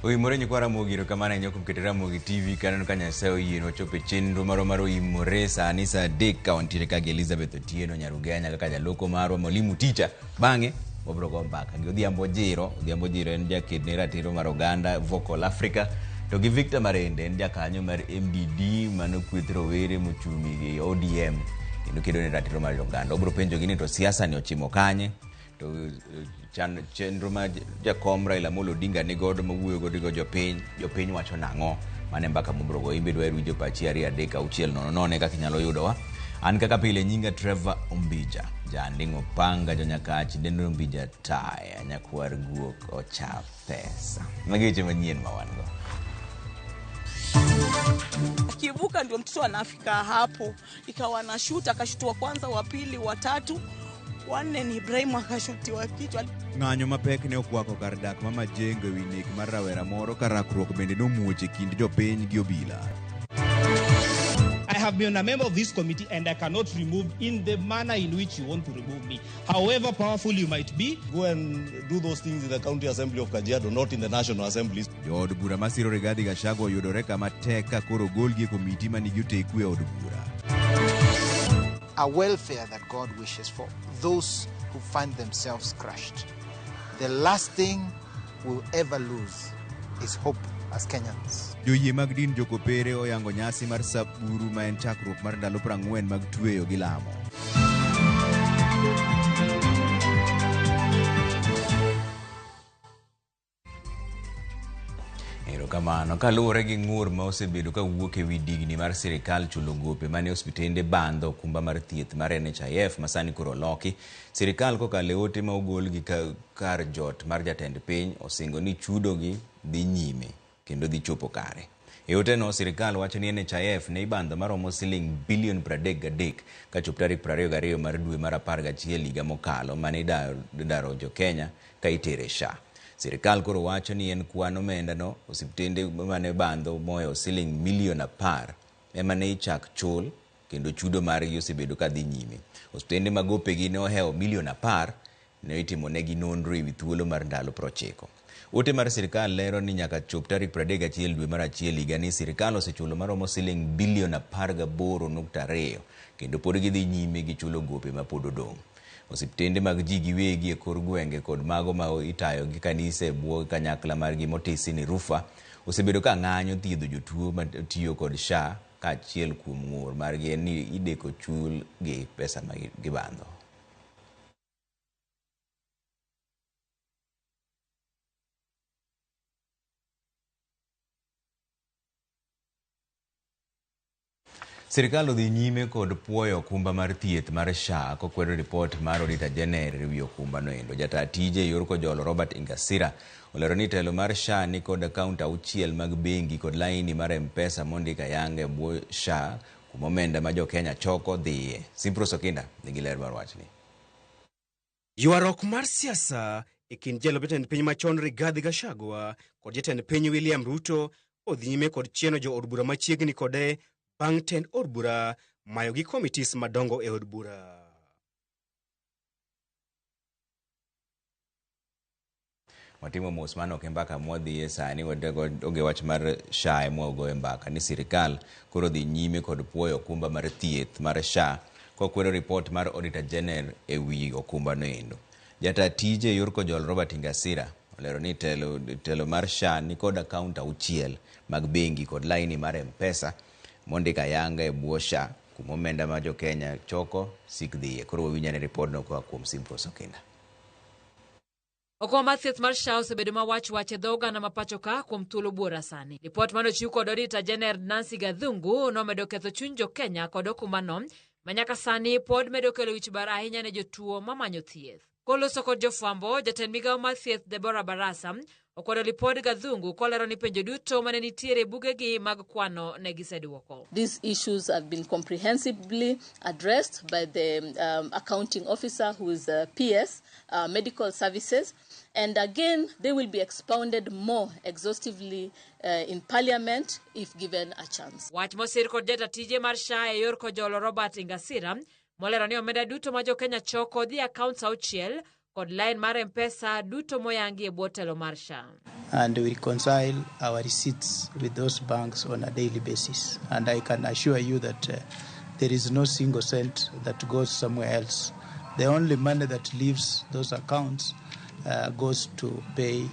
Oimore nyikwa Ramogi, erokamano ahinya kuom keto Ramogi TV kaneno ka Nyasaye oyie wachopo e chenro marwa mar Oimore sani saa 3 ka wantiere ka gi Elizabeth Otieno Nyarugenya kaka jaloko marwa mwalimu ticha. Bang'e wabiro go mbaka gi Odhiambo Jiro. Odhiambo Jiro en jaked ne ratiro mar oganda Vocal Africa to gi Victor Marende en jakanyo mar MDD mano kweth rowere mochung' gi ODM kendo kedo ne ratiro mar oganda. Wabiro penjogi ni to siasa ni ochimo kanye to chan, chenro ma jakom Raila Amolo Odinga ni godo mawuoyo godo go jopiny, jopiny wacho nang'o? Mano e mbaka mobro go. In be dwaher winjo pachi 2 3 6 0 0 kaka inyalo yudowa. An kaka pile nyinga Trevor Ombija, janding'o panga jonyakach dendo Ombija taya nyakwar guok ocha pesa. Magi weche manyien ma wan go. Akivuka ndio mtoto anafika hapo, ikawa na shoot, akashutiwa kwanza, wa pili, wa tatu, wanne ni Ibrahim akashutiwa kichwa. Ng'anyo mapek ne okwako kar dak ma Majengo ewi nek mar rawera moro ka rakruok bende nomuoch e kind jopiny gi obila. I have been a member of this committee and I cannot remove in the manner in which you want to remove me. However powerful you might be. Go and do those things in the County Assembly of Kajiado, not in the National Assembly. Jood bura masiro Rigathi Gachagua oyudore kama tek ka koro ogolgi e komiti manigi oteku e od bura. A welfare that God wishes for those who find themselves crushed. The last thing we'll ever lose is hope as Kenyans. Joyie mag din Jokopere oyango nyasi mar Sap Buru ma en chakruok mar ndalo 40 mag tweyo gi lamo. Erokamano. Kaluwore gi ng'ur ma osebedo ka wuok e wi digni mar sirikal chulo gope mane osiptende bandho okumba mar thieth mar NHIF ma sani koro oloki, sirikal kokalo e ote ma ogol gi kar jot mar jatend piny osingo ni chudo gi dhi nyime kendo dhi chopo kare. E oteno, sirikal wacho ni NHIF ne ibandho maromo siling bilion 33 kachop tarik 22 mar dwe mar 11 higa mokalo mane idaro jo Kenya ka itere SHA. Sirikal koro wacho ni en kwan omenda no osiptende mane bandho mohewo siling milion 10 ema ne ichak chul kendo chudo margi osebedo ka dhi nyime. Osiptende ma gopegi ne ohewo milion 10 ne itimo negi nonro ewi thuolo mar ndalo 90. Ote mar sirikal lero ni nyaka chop tarik 31 dwe mar 1 higa ni sirikal osechulo maromo siling bilion 18.2 kendo pod gidhi nyime gi chulo gope ma pod odong'. Osiptende mag ji giwegi e kor gwenge kod mago ma itayo gi kanise e bwo kanyakla margi motisi ni Rufa osebedo ka ng'anyo thiedho jotuo matiyo kod SHA ka achiel kuom ng'ur margi en ni ideko chul gi pesa ma gibandho. Sirikal odhi nyime kod puoyo okumba mar thieth mar SHA kokwedo ripot mar Auditor General ewi okumba noendo. Jataa tije e yor kojolo Robert Ingasira olero ni telo mar SHA ni kod akaunti 6 mag bengi kod laini mar M-Pesa mondik ayanga e bwo SHA kuma omenda ma jo Kenya choko dhiye. Simpros Okinda nigi ler mar wachni. Ywaruok mar siasa e kind jalup jatend piny machon Rigathi Gachagua kod jatend piny William Ruto odhi nyime kod chieno jo od bura machiegni kode bang' tend od bura mayo gi komitis madongo e od bura. Watimo mos mano ok e mbaka mwadhiye sani, oge wach mar SHA ema wagoye mbaka ni sirikal koro dhi nyime kod puoyo okumba mar thieth mar SHA kokwedo ripot mar Auditor General e wi okumba noendo. Jataa tije e yor kojol Robert Ingasira olero ni telo mar SHA ni kod akaunti 6 mag bengi kod laini mar M-Pesa mondik ayanga e bwo SHA kuma omenda ma jo Kenya choko sik dhiye. Koro wawinj ane ripodno koa kuom Simpros Okinda. Okumba mar thieth mar SHA osebedo ma wach wach e dho oganda ma pacho ka kuom thuolo buora sani. Ripot mane ochiw kod Auditor General Nancy Gathungu nomedo ketho chuny jo Kenya kod okumbano ma nyaka sani pod medo kelo wich bar ahinya ne jotuo mamanyo thieth. Koloso kod jofwambo, jatend migawo mar thieth Deborah Barasa okwedo lipod Gathungu kolero ni penjo duto mane nitiere e bugegi mag kwano ne giseduoko. These issues have been comprehensively addressed by the accounting officer who is PS, Medical Services, and again they will be expounded more exhaustively in Parliament if given a chance. Wach mosir kod jata tije mar SHA e yor kojolo Robert Ingasira molero ni omenda duto ma jo Kenya choko dhi e accounts 6 kod lain mar M-Pesa duto moyangi e bwo telo mar SHA. And we reconcile our receipts with those banks on a daily basis. And I can assure you that there is no single cent that goes somewhere else. The only money that leaves those accounts goes to pay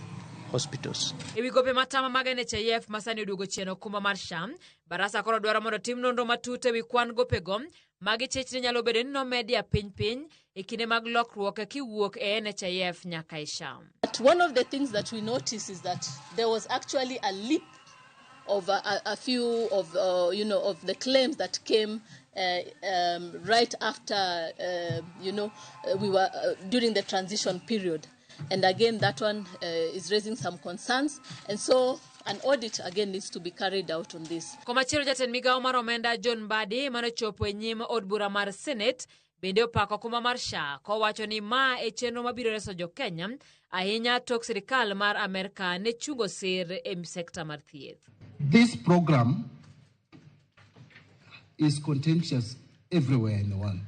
hospitals. Ewi gope matama mag NHIF masani oduogo chien okumba mar SHA, barasa koro dwaro mondo tim nonro matut ewi kwan gopego magi chich ni nyalo bedo ni nomedi apiny piny e kinde mag lokruok kiwuok e NHIF nyaka e SHA. But one of the things that we noticed is that there was actually a leap of a few of of the claims that came right after we were during the transition period. And again, that one is raising some concerns, and so an audit again needs to be carried out on this. Komachielo, jatend migawo mar omenda John Mbadi manochopo e nyim od bura mar Senate bende opako okumba mar SHA kowacho ni ma e chenro mabiro reso jo-Kenya ahinya tok sirikal mar Amerka ne chungo sir e sekta mar thieth. This program is contentious everywhere in the world.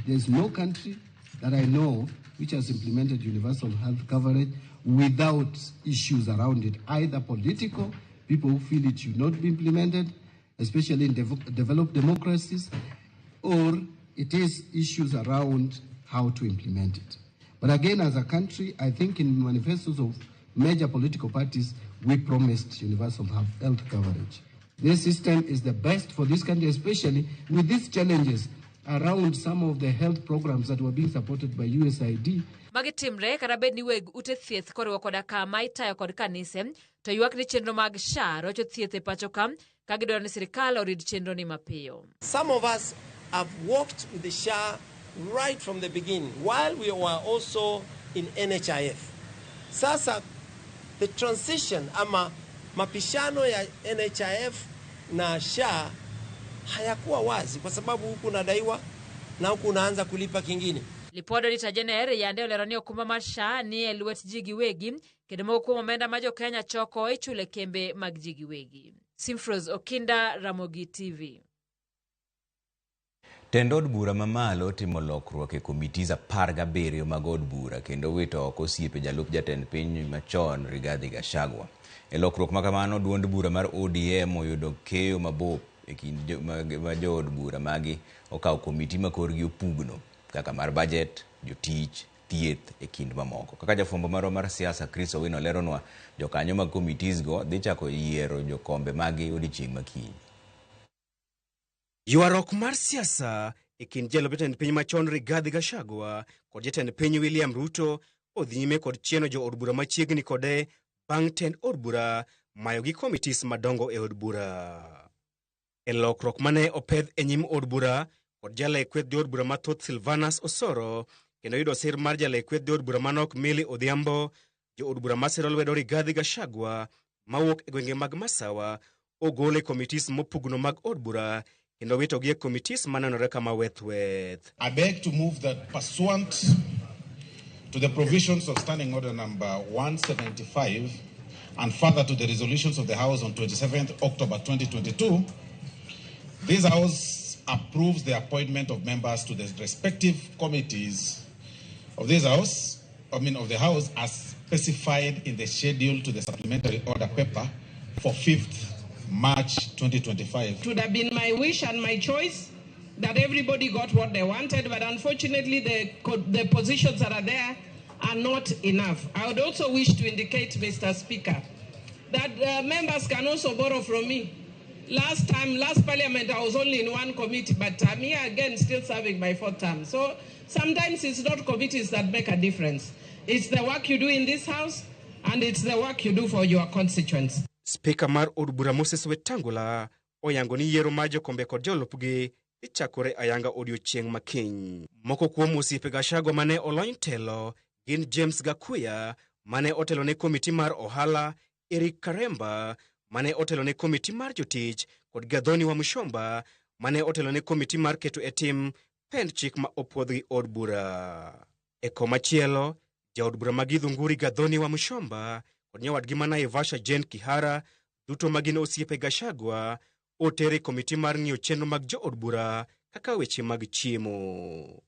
There's no country that I know which has implemented universal health coverage without issues around it, either political, people who feel it should not be implemented, especially in developed democracies, or it is issues around how to implement it. But again, as a country, I think in manifestos of major political parties, we promised universal health coverage. This system is the best for this country, especially with these challenges around some of the health programs that were being supported by USAID. Magi timre kata bed ni weg ute thieth koriwo koda kama itayo kod kanise to ywak ni chenro mag SHA rocho thieth e pacho ka ka gidwaro ni sirikal orid chenro ni mapiyo. Some of us have worked with the SHA right from the beginning while we were also in NHIF. Sasa the transition ama mapishano ya NHIF na SHA hayakuwa wazi kwa sababu huku unadaiwa na huku unaanza kulipa kingine. Lipod Auditor General yande olero ni okumba mar SHA ni e lwet ji giwegi kendo moko kuom omenda ma jo-Kenya choko ichulo e kembe mag ji giwegi. Simfros Okinda, Ramogi TV. Tend od bura mamalo timo lokruok e committees 17 mag od bura kendo wito oko osiepe jalup jatend piny machon Rigathi Gachagua. E lokruok ma kamano, duond bura mar ODM oyudo keyo mabup e kind ma jood bura magi okawo komiti ma korgi opugno kaka mar budget, jotich, thieth e kind mamoko. Kaka jafwambo marwa mar siasa Chris Owino leronwa, jokanyo mag committees go dhi chako yiero jokombe magi odiechieng' ma kiny. Ywaruok mar siasa e kind jalup jatend piny machon Rigathi Gachagua kod jatend piny William Ruto odhi nyime kod chieno jo od bura machiegni kode bang' tend od bura mayo gi committees madongo e od bura. E lokruok mane opedh e nyim od bura kod jale kweth jood bura mathoth Silvanus Osoro kendo yudo sir mar jale kweth jood bura manok Millie Odhiambo, jo od bura masiro lwedo Rigathi Gachagua mawuok e gwenge mag Masawa ogol e committees mopugno mag od bura kendo witogi e committees manenore kama weth weth. I beg to move that pursuant to the provisions of Standing Order number 175 and further to the resolutions of the House on 27th October 2022, this House approves the appointment of members to the respective committees of this House, I mean of the House, as specified in the schedule to the supplementary order paper for 5th March 2025. It would have been my wish and my choice that everybody got what they wanted, but unfortunately the positions that are there are not enough. I would also wish to indicate, Mr. Speaker, that members can also borrow from me. Last time, last parliament, I was only in one committee, but I'm here again still serving my fourth term. So sometimes it's not committees that make a difference. It's the work you do in this house, and it's the work you do for your constituents. Speaker mar od bura Moses Wetangula oyango ni yiero mar jokombe kod jolupgi ichakore ayanga odiochieng' ma kiny. Moko kuom osiepe Gachagua mane olony telo gin James Gakuya mane otelo ne komiti mar ohala, Eric Karemba mane otelo ne komiti mar jotich kod Gathoni Wamuchomba mane otelo ne komiti mar keto e tim pend chik ma opuodh gi od bura. E komachielo, jaod bura ma Githunguri Gathoni Wamuchomba kod nyawadgi ma Naivasha Jane Kihara duto ma gin osiepe Gachagua oter e komiti mar ng'iyo chenro mag jood bura kaka weche mag chiemo.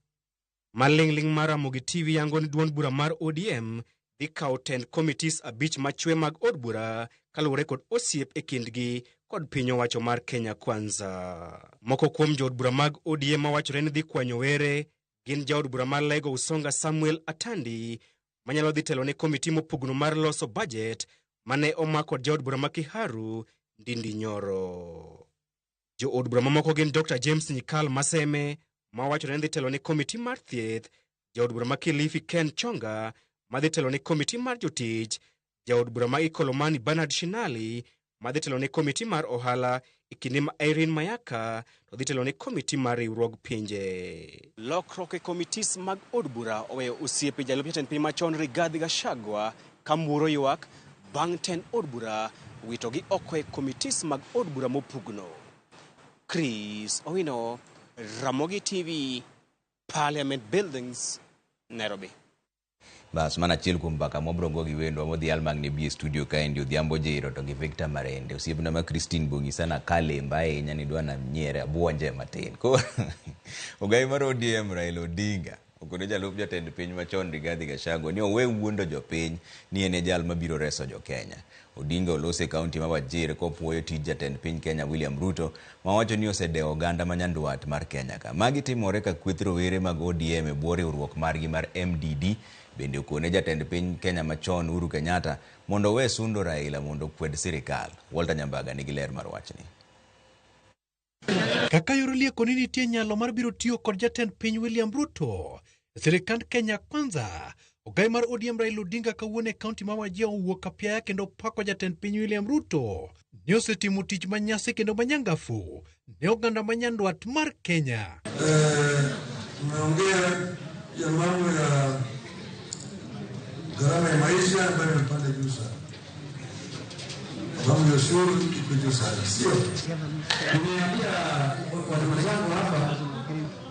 Maling'ling' mar Ramogi TV yango ni duond bura mar ODM dhi kawo tend committees 5 machwe mag od bura kaluwore kod osiep e kindgi kod piny owacho mar Kenya Kwanza. Moko kuom jood bura mag ODM mawachore ni dhi kwanyo were gin jaod bura mar Lego Usonga Samuel Atandi manyalo dhi telo ne komiti mopugno mar loso budget mane omak kod jaod bura ma Kiharu Ndindi Nyoro. Jood bura mamoko gin Dr. James Nyikal Maseme mawachore ni dhi telo ne komiti mar thieth, jaod bura ma Kilifi Ken Chonga madhi telo ne komiti mar jotich, jaod bura ma Ikolomani Bernard Shinali madhi telo ne komiti mar ohala e kinde ma Irene Mayaka to dhi telo ne komiti mar riwruog pinje. Lokruok e komitis mag od bura oweyo osiepe jalup jatend piny machon Rigathi Gachagua ka muro ywak bang' tend od bura witogi oko e komitis mag od bura mopugno. Chris Owino, Ramogi TV, Parliament Buildings, Nairobi. Bas, mana achiel kuom mbaka mwabro go gi wendwa modhial mag ne bi e studio kaendi Odhiambo Jiro to gi Victor Marende. Osiepna ma Christine bong'isa na kalemba ahinya ni dwa nanyiere abuonje matin. Koro ogai mar ODM Raila Odinga okone jalup jatend piny machon Rigathi Gachagua ni owe wuondo jopiny ni en e jal mabiro reso jo-Kenya. Odinga oloso e kaunti ma Wajir kopuoyo tij jatend piny Kenya William Ruto mawacho ni osedewo oganda ma nyandwat mar Kenya ka. Magi timore ka kweth rowere mag ODM e bwo riwruok margi mar MDD bende okone jatend piny Kenya machon Uhuru Kenyatta mondo owe sundo Raila mondo okwed sirikal. Walter Nyambaga nigi ler mar wachni. Kaka yor lieko ni nitie nyalo mar biro tiyo kod jatend piny William Ruto e sirikand Kenya Kwanza, ogai mar ODM Raila Odinga kawuono e kaunti ma Wajir owuok apiaya kendo pako jatend piny William Ruto ni osetimo tich manyasi kendo manyangafu ne oganda ma nyandwat mar Kenya. Tumeongea ya mambo ya gharama ya maisha ambayo imepanda juu sana, mambo ya ushuru iko juu sana, sio? Nimeambia watu wenzangu hapa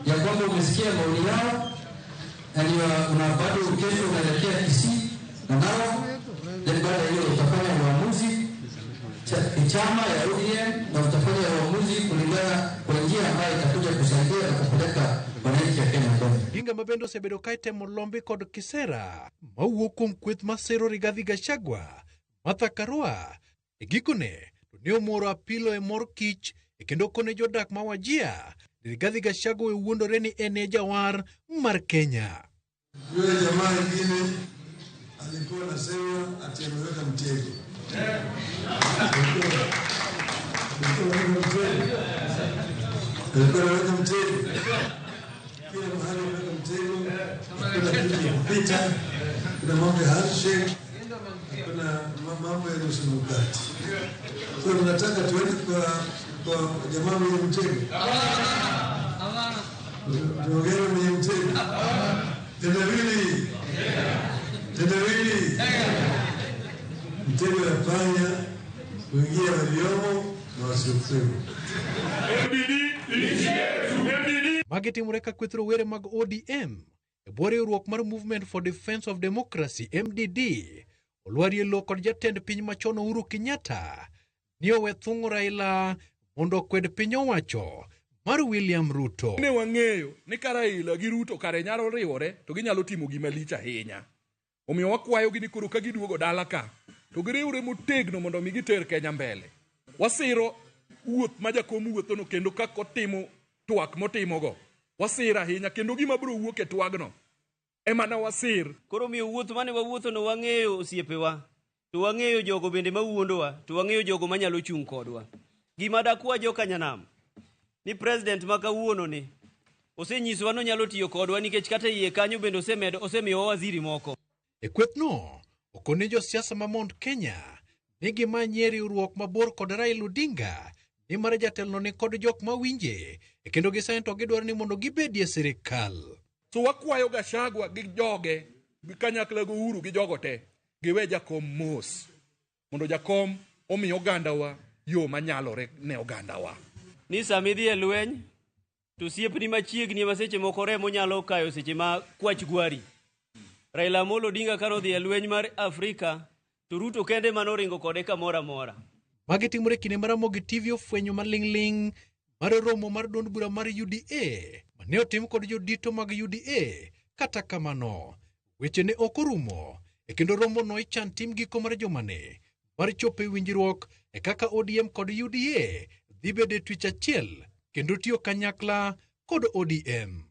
ya kwamba umesikia maoni yao na ni una bado kesho unaelekea Kisii na nao, then baada ya hiyo utafanya uamuzi chama ya ODM na utafanya uamuzi kulingana kwa njia ambayo itakuja kusaidia na kupeleka wananchi wa Kenya mbele. Odinga ma bende osebedo ka itemo lombi kod kisera mawuok kuom kweth masero Rigathi Gachagua, Martha Karua. E gikone to ne omoro apilo e mor kich e kendo kone jodak ma Wajir ni Rigathi Gachagua owuondore ni en e jawar mar Kenya. Yule jamaa ingine alikuwa anasema ati ameweka mtego. Alikuwa anaweka mtego. Kila mahali ameweka mtego. Kuna kitu ya kupita, kuna mambo ya handshake, kuna mambo ya nusu mkate. Kwa hiyo tunataka tuende kwa jamaa mwenye mtego. Tuongee mwenye mtego. Tendawili. Tendawili. Mtego ya panya kuingia waliomo na wasiokuwemo. Magi timore ka kweth rowere mag ODM e bwo riwruok mar Movement for Defense of Democracy MDD olwarie lo kod jatend piny machon Uhuru Kenyatta ni owe thung'o Raila mondo okwed piny owacho mar William Ruto. Ne wang'eyo ni ka Raila gi Ruto kare nyalo riwore to ginyalo timo gima lich ahinya. Omiyo wakwayogi ni koro ka giduogo dala ka to giriwre motegno mondo mi giter Kenya mbele. Wasiro wuoth ma jakom wuothono kendo kaka otimo twak motimogo. Wasir ahinya kendo gima biro wuok e twagno ema ne wasir. Koro miyo wuoth mane wawuothono wang'eyo osiepewa, to wang'eyo jogo bende mawuondowa, to wang'eyo jogo manyalo chung' kodwa. Gima dakwa joka nyanam ni president ma kawuono ni osenyisowa ni onyalo tiyo kodwa nikech kata iye kanyo bende osemiyowa waziri moko. E kwethno okone josiasa ma Mount Kenya ni gimanyie riwruok mabor kod Raila Odinga nimar jatelono ni kod jok mawinje e kendo gisani to gidwaro ni mondo gibedie sirikal. So wakwayo Gachagua gi joge gi kanyakla gi Uhuru gi jogo te giwe jakom mos mondo jakom omi ogandawa yo manyalore ne ogandawa. Ni sama idhi e lweny to osiepni machiegni ema seche moko remo nyalo kayo seche ma kwach gwari. Raila Amolo Odinga kane odhi e lweny mar Afrika to Ruto kende mane oringo kode kamoro amora. Magi timore kinde ma Ramogi TV ofwenyo maling'ling' mar romo mar duond bura mar UDA mane otim kod jodito mag UDA. Kata kamano, weche ne ok orumo e kendo romono ichan tim giko mar jumani mar chopo e winjruok e kaka ODM kod UDA dhi bedo e twech achiel kendo tiyo kanyakla kod ODM.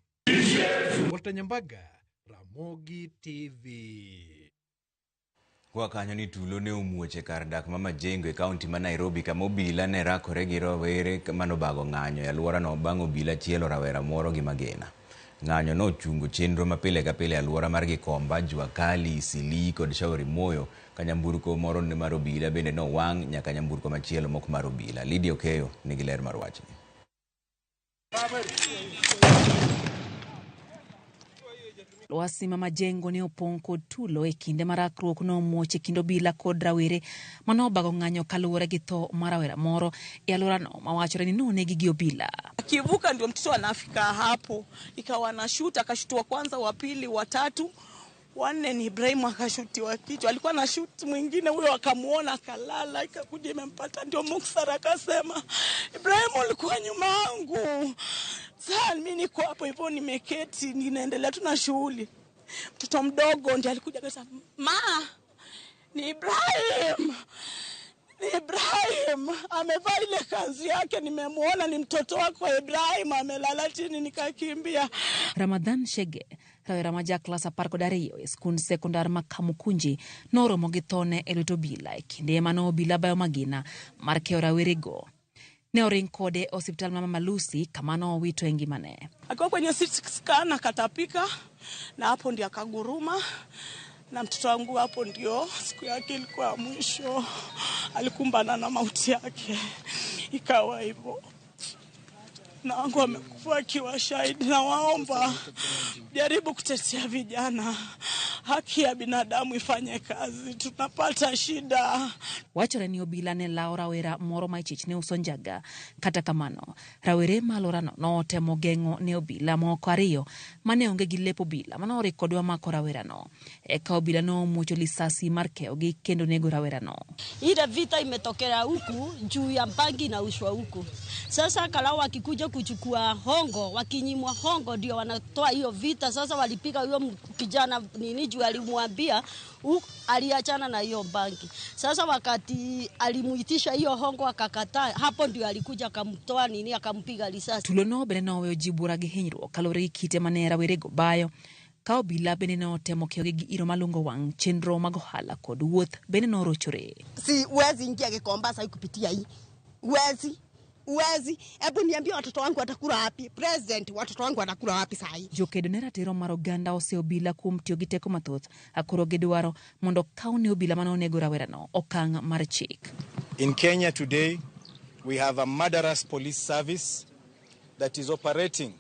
Walter Nyambaga, Ramogi TV. Kwa kanyo ni tulo ne omuoch e kar dak ma Majengo e kaunti ma Nairobi kama obila ne rakore gi rowere manobago ng'anyo e alworano bang' obila chielo rawera moro gi magina. Ng'anyo nochungo chenro ma pile ka pile e alwora mar Gikomba, Jua Kali, Isili kod Shauri Moyo ka nyamburko moro mar obila bende nowang' nyaka nyamburko machielo mok mar obila. Lydia Okeyo nigi ler mar wachni. Lwasi ma Majengo ne opong' kod tulo e kinde ma rakruok nomuoch e kind obila kod rawere manobago ng'anyo kaluwore gi tho mar rawera moro e alworano mawachore ni nonegi gi obila. Akivuka ndio mtoto anafika hapo, ikawa na shoot, akashutiwa kwanza, wa pili, wa tatu, wanne ni Ibrahim akashutiwa kichwa. Alikuwa na shoot mwingine huyo akamuona akalala, ikakuja imempata, ndio Mukhtar akasema Ibrahim ulikuwa nyuma yangu. Sasa mimi niko hapo hivyo nimeketi ninaendelea tu na shughuli. Mtoto mdogo ndiye alikuja akasema ma, ni Ibrahim. Ni Ibrahim amevaa ile kanzu yake, nimemuona ni mtoto wako Ibrahim amelala chini, nikakimbia. Ramadhan Shege, rawera ma ja klas 12 e skund sekondar ma Kamukunji noromo gi thone e lwet obila e kinde mane obila bayo magina mar keyo rawerego. Ne oring kode e osiptal ma Mama Lucy kama nowito e ngimane. Akiwa kwenye CT scan akatapika na hapo ndio akaguruma, na mtoto wangu hapo ndio siku yake ilikuwa ya mwisho, alikumbana na mauti yake, ikawa hivyo. Na wangu amekufa akiwa shahidi, na waomba jaribu kutetea vijana, haki ya binadamu ifanye kazi, tunapata shida. Wachore ni obila ne lawo rawera moro ma ichich ne uso njaga. Kata kamano, rawere ma alworano notemo geng'o ne obila moko ariyo mane onge gi lep obila mane orik kodwa mako rawerano. Eka obila nomuocho lisasi mar keyogi kendo nego rawerano. Ile vita imetokea huku juu ya bangi na ushwa huku. Sasa kalau wakikuja kuchukua hongo, wakinyimwa hongo ndio wanatoa hiyo vita. Sasa walipiga huyo kijana nini juu alimwambia aliachana na hiyo bangi. Sasa wakati alimuitisha hiyo hongo akakataa, hapo ndio alikuja akamtoa nini akampiga risasi. Tulono bende noweyo ji bura gi hinyruok kaluwore gi kite mane rawerego bayo. Ka obila bende notemo keyogi gi iro malungo wang', chenro mag ohala kod wuoth bende norochore. Si huwezi ingia Gikomba sasa kupitia hii. Huwezi. Huwezi. Hebu niambie watoto wangu watakula wapi? President, watoto wangu watakula wapi saa hii? Jokedo ne ratiro mar oganda ose obila kuom tiyo gi teko mathoth. Akoro gidwaro mondo kaw ne obila mane onego rawerano okang' mar chik. In Kenya today, we have a murderous police service that is operating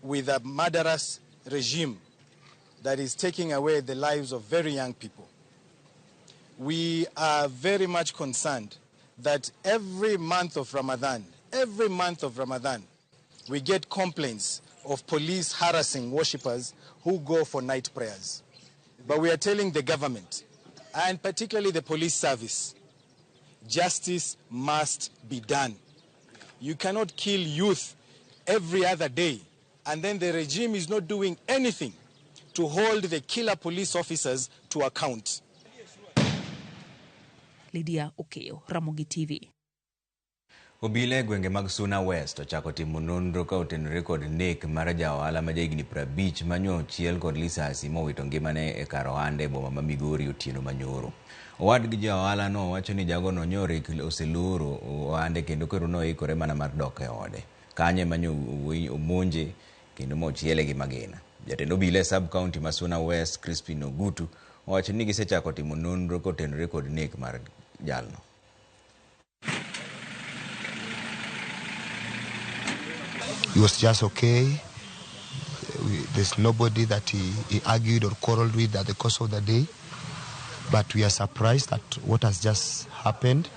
with a murderous regime that is taking away the lives of very young people. We are very much concerned that every month of Ramadan, we get complaints of police harassing worshippers who go for night prayers. But we are telling the government, and particularly the police service, justice must be done. You cannot kill youth every other day, and then the regime is not doing anything to hold the killer police officers to account. Lydia Okeyo, Ramogi TV. Obila e gwenge mag Suna West ochako timo nonro ka otenore kod nek mar ja ohala ma jahigni 50 manyo ochiel kod lisasi mowito ngimane e kar ohande e boma ma Migori otieno manyoro. Owadgi ja ohala no wacho ni jagono nyorik oseloro ohande kendo koro noikore mana mar dok e ode. Kanyo ema nyo omonje kendo mochiele gi magina. Jatend obila e sub county ma Suna West Crispin Ogutu owacho ni gisechako timo nonro kotenore kod nek mar jalno. He was just okay. There's nobody that he argued or quarreled with at the course of the day. But we are surprised at what has just happened.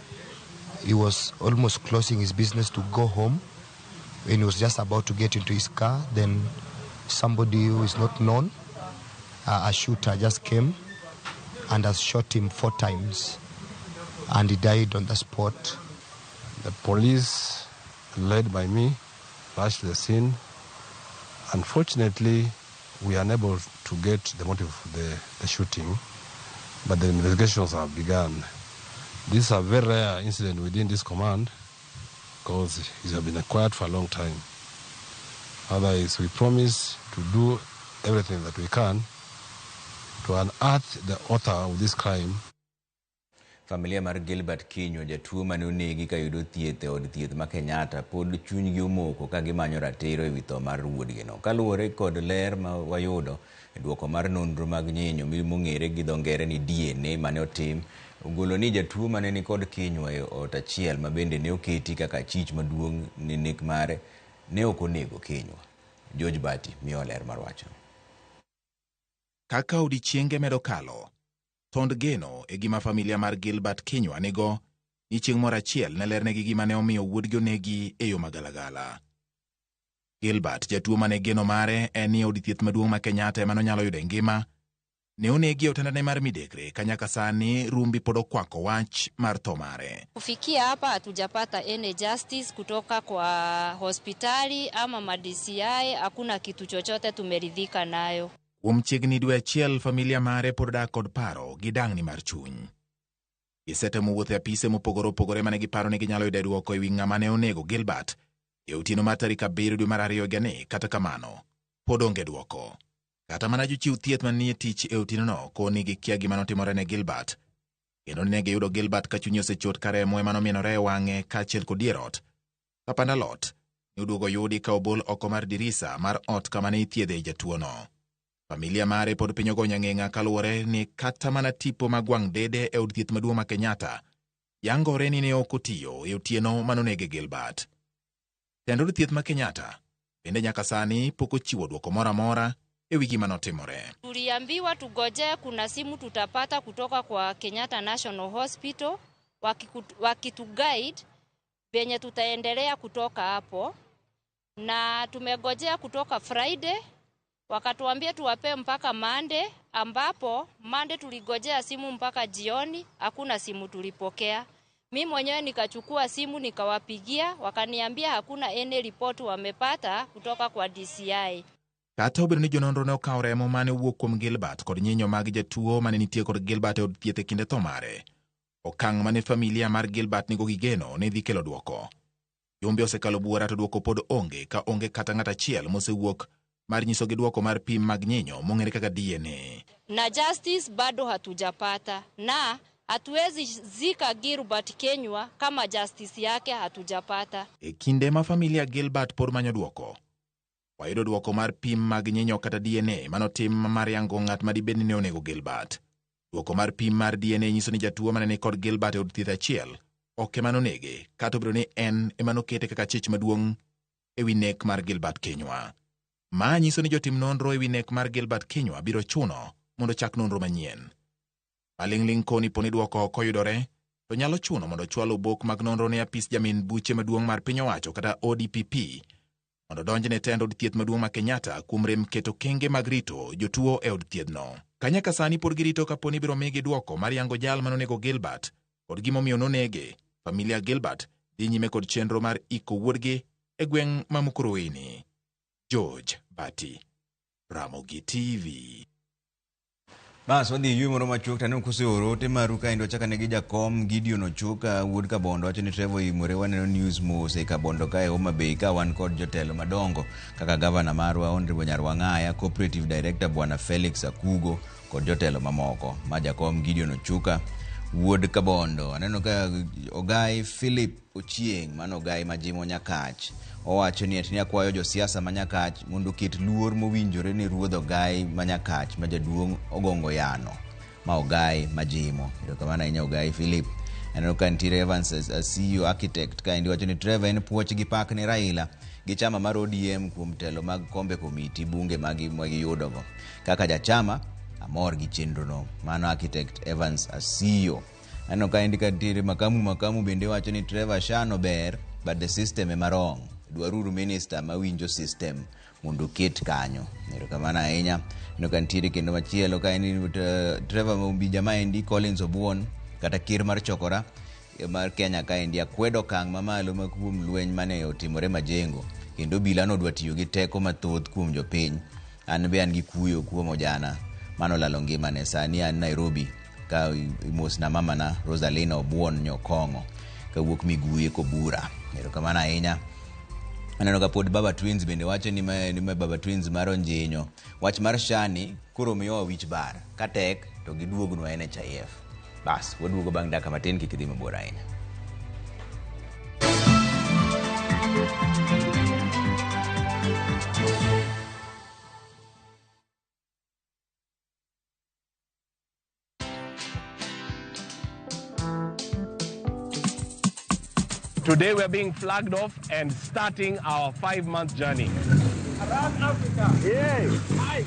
He was almost closing his business to go home. When he was just about to get into his car, then somebody who is not known, a shooter, just came and has shot him 4 times. And he died on the spot. The police led by me rushed to the scene. Unfortunately, we are unable to get the motive of the shooting, but the investigations have begun. This is a very rare incident within this command because it has been acquired for a long time. Otherwise, we promise to do everything that we can to unearth the author of this crime. Familia mar Gilbert Kinyua, jatuo mane onegi kayudo thieth e od thieth ma Kenyatta, pod chunygi omoko ka gimanyo ratiro ewi tho mar wuodgino. Kaluwore kod ler ma wayudo e duoko mar nonro mag nyinyo mong'ere gi dho ngere ni DNA mane otim, ogolo ni jatuo mane nikod Kinyua e ot achiel ma bende ne oketi kaka achich maduong' ne nek mare ne ok onego Kinyua. George Bati miyo ler mar wachno. Kaka odiechienge medo kalo, tond geno e gima familia mar Gilbert Kinyua nigo ni chieng' moro achiel ne lernegi gima ne omiyo wuodgi onegi e yo magalagala. Gilbert, jatuo mane geno mare en ni od thieth maduong' ma Kenyatta ema nonyalo yude ngima, ne onegi e otandane mar midekre ka nyaka sani rumbi pod okwako wach mar tho mare. Kufikia hapa hatujapata any justice kutoka kwa hospitali ama ma DCI, hakuna kitu chochote tumeridhika nayo. Kuom chiegni dwe achiel, familia mare pod dak kod paro gi dang'ni mar chuny. Gisetemo wuotho e apise mopogore opogore mane giparo ni ginyalo yude dwoko ewi ng'ama ne onego Gilbert e otieno mar tarik 7 dwe mar 2 higani. Kata kamano, pod onge dwoko. Kata mana jochiw thieth manie tich e otienono koni gikia gima notimore ne Gilbert, kendo ne giyudo Gilbert ka chunye osechot ka remo ema nomienore e wang'e kaachiel kod dier ot. Ka pand alot ne oduogo yudi ka obol oko mar dirisa mar ot kama ne ithiedhe jatuono. Familia mare pod piny ogo nyang'eng'a kaluwore ni kata mana tipo mag wang' dede e od thieth maduong' ma Kenyatta yangore ni ne ok otiyo e otieno manonege Gilbert. Tend od thieth ma Kenyatta bende nyaka sani pok ochiwo dwoko moro amora ewi gima notimore. Tuliambiwa tugoje, kuna simu tutapata kutoka kwa Kenyatta National Hospital wakituguide venye tutaendelea kutoka hapo, na tumegojea kutoka Friday wakatuambia tuwape mpaka Monday, ambapo Monday tuligojea simu mpaka jioni, hakuna simu tulipokea. Mi mwenyewe nikachukua simu nikawapigia, wakaniambia hakuna any report wamepata kutoka kwa DCI. Kata obedo ni jononro ne okawo remo mane owuok kuom Gilbert kod nyinyo mag jatuo mane nitie kod Gilbert e od thieth e kinde tho mare, okang' mane familia mar Gilbert nigo gi geno ne dhi kelo dwoko. Jumbe osekalo buora to dwoko pod onge, ka onge kata ng'at achiel mosewuok mar nyisogi dwoko mar pim mag nyinyo mong'ere kaka DNA. Na justice bado hatujapata, na hatuwezi zika Gilbert Kinyua kama justice yake hatujapata. E kinde ma familia Gilbert pod manyo dwoko, wayudo dwoko mar pim mag nyinyo kata DNA manotim mar yango ng'at madibed ni ne onego Gilbert. Dwoko mar pim mar DNA nyiso ni jatuo mane ni kod Gilbert e od thieth achiel ok ema nonege, kata obedo ni en ema nokete kaka chich maduong' ewi nek mar Gilbert Kinyua. Ma nyiso ni jotim nonro ewi nek mar Gilbert Kinyua biro chuno mondo chak nonro manyien. Maling'ling' koni poni dwoko ok oyudore, to nyalo chuno mondo chwal obok mag nonro ne apis jamin buche maduong' mar piny owacho kata ODPP mondo donj ne tend od thieth maduong' ma Kenyatta kuom rem keto kenge mag rito jotuo e od thiethno. Ka nyaka sani pod girito kapo ni ibiro migi dwoko mar yango jal manonego Gilbert kod gimomiyo nonege, familia Gilbert dhi nyime kod chenro mar iko wuodgi e gweng' ma Mukurweini. George Bati, Ramogi TV. Bas wadhi e yweyo moro machuok to aneno koseoro ote maru kaendi wachako ane gi jakom Gideon Ochuka wuod Kabondo wacho ni Trevor oimore waneno news mos e Kabondo kae Homa Bay ka wan kod jotelo madongo kaka gavana marwa Honorable Nyar Wang'aya, Cooperative Director Bwana Felix Akugo kod jotelo mamoko. Ma jakom Gideon Ochuka wuod Kabondo. Aneno ka Ogai Philip Ochieng' mano Ogai majimo Nyakach owacho ni ati akwayo josiasa ma Nyakach mondo oket luor mowinjore ne ruodh Ogai ma Nyakach ma jaduong' Ogongo Yano ma Ogai majimo. Erokamano ahinya Ogai Philip. Aneno ka nitiere Evans Asiyo architect kaendi wacho ni Trevor en puoch gi pak ne Raila gi chama mar ODM kuom telo mag kombe komiti bunge magiyudogo. Kaka jachama amor gi chenrono. Mano architect Evans Asiyo. Aneno kaendi ka nitiere Makamu bende wacho ni Trevor Shano ber but the system ema wrong. Dwaruru minister mawinjo system mondo oket kanyo. Erokamano ahinya. Aneno ka nitiere kendo machielo kaendi Trevor Ombija maendi Collins Obuon kata ker mar Chokora mar Kenya kaendi akwedo okang' mamalo ma kuom lweny mane otimore Majengo kendo obila nodwa tiyo gi teko mathoth kuom jopiny. An be an gi kuyo kuom ojana manolalo ngimane. Sani an Nairobi ka imosna mamana Rosalina Obuon Nyokong'o kawuok Miguye Kobura. Erokamano ahinya. Aneno ka pod Baba Twins bende wacho ni ma Baba Twins mar Onjinyo. Wach mar Shani koro miyowa wich bar. Ka tek to giduognwa NHIF. Bas, waduogo bang' dakika matin kik idhi mabor ahinya. Today we are being flagged off and starting our 5-month journey. Around Africa. Yeah. Hi.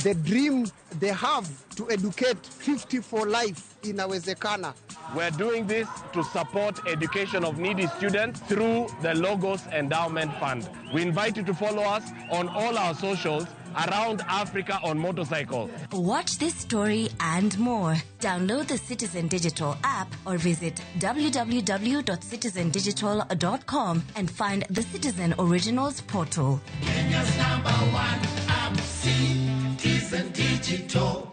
The dream they have to educate 50 for life inawezekana. We're doing this to support education of needy students through the Logos Endowment Fund. We invite you to follow us on all our socials around Africa on motorcycle. Watch this story and more. Download the Citizen Digital app or visit www.citizendigital.com and find the Citizen Originals portal. Kenya's number one app, Citizen Digital.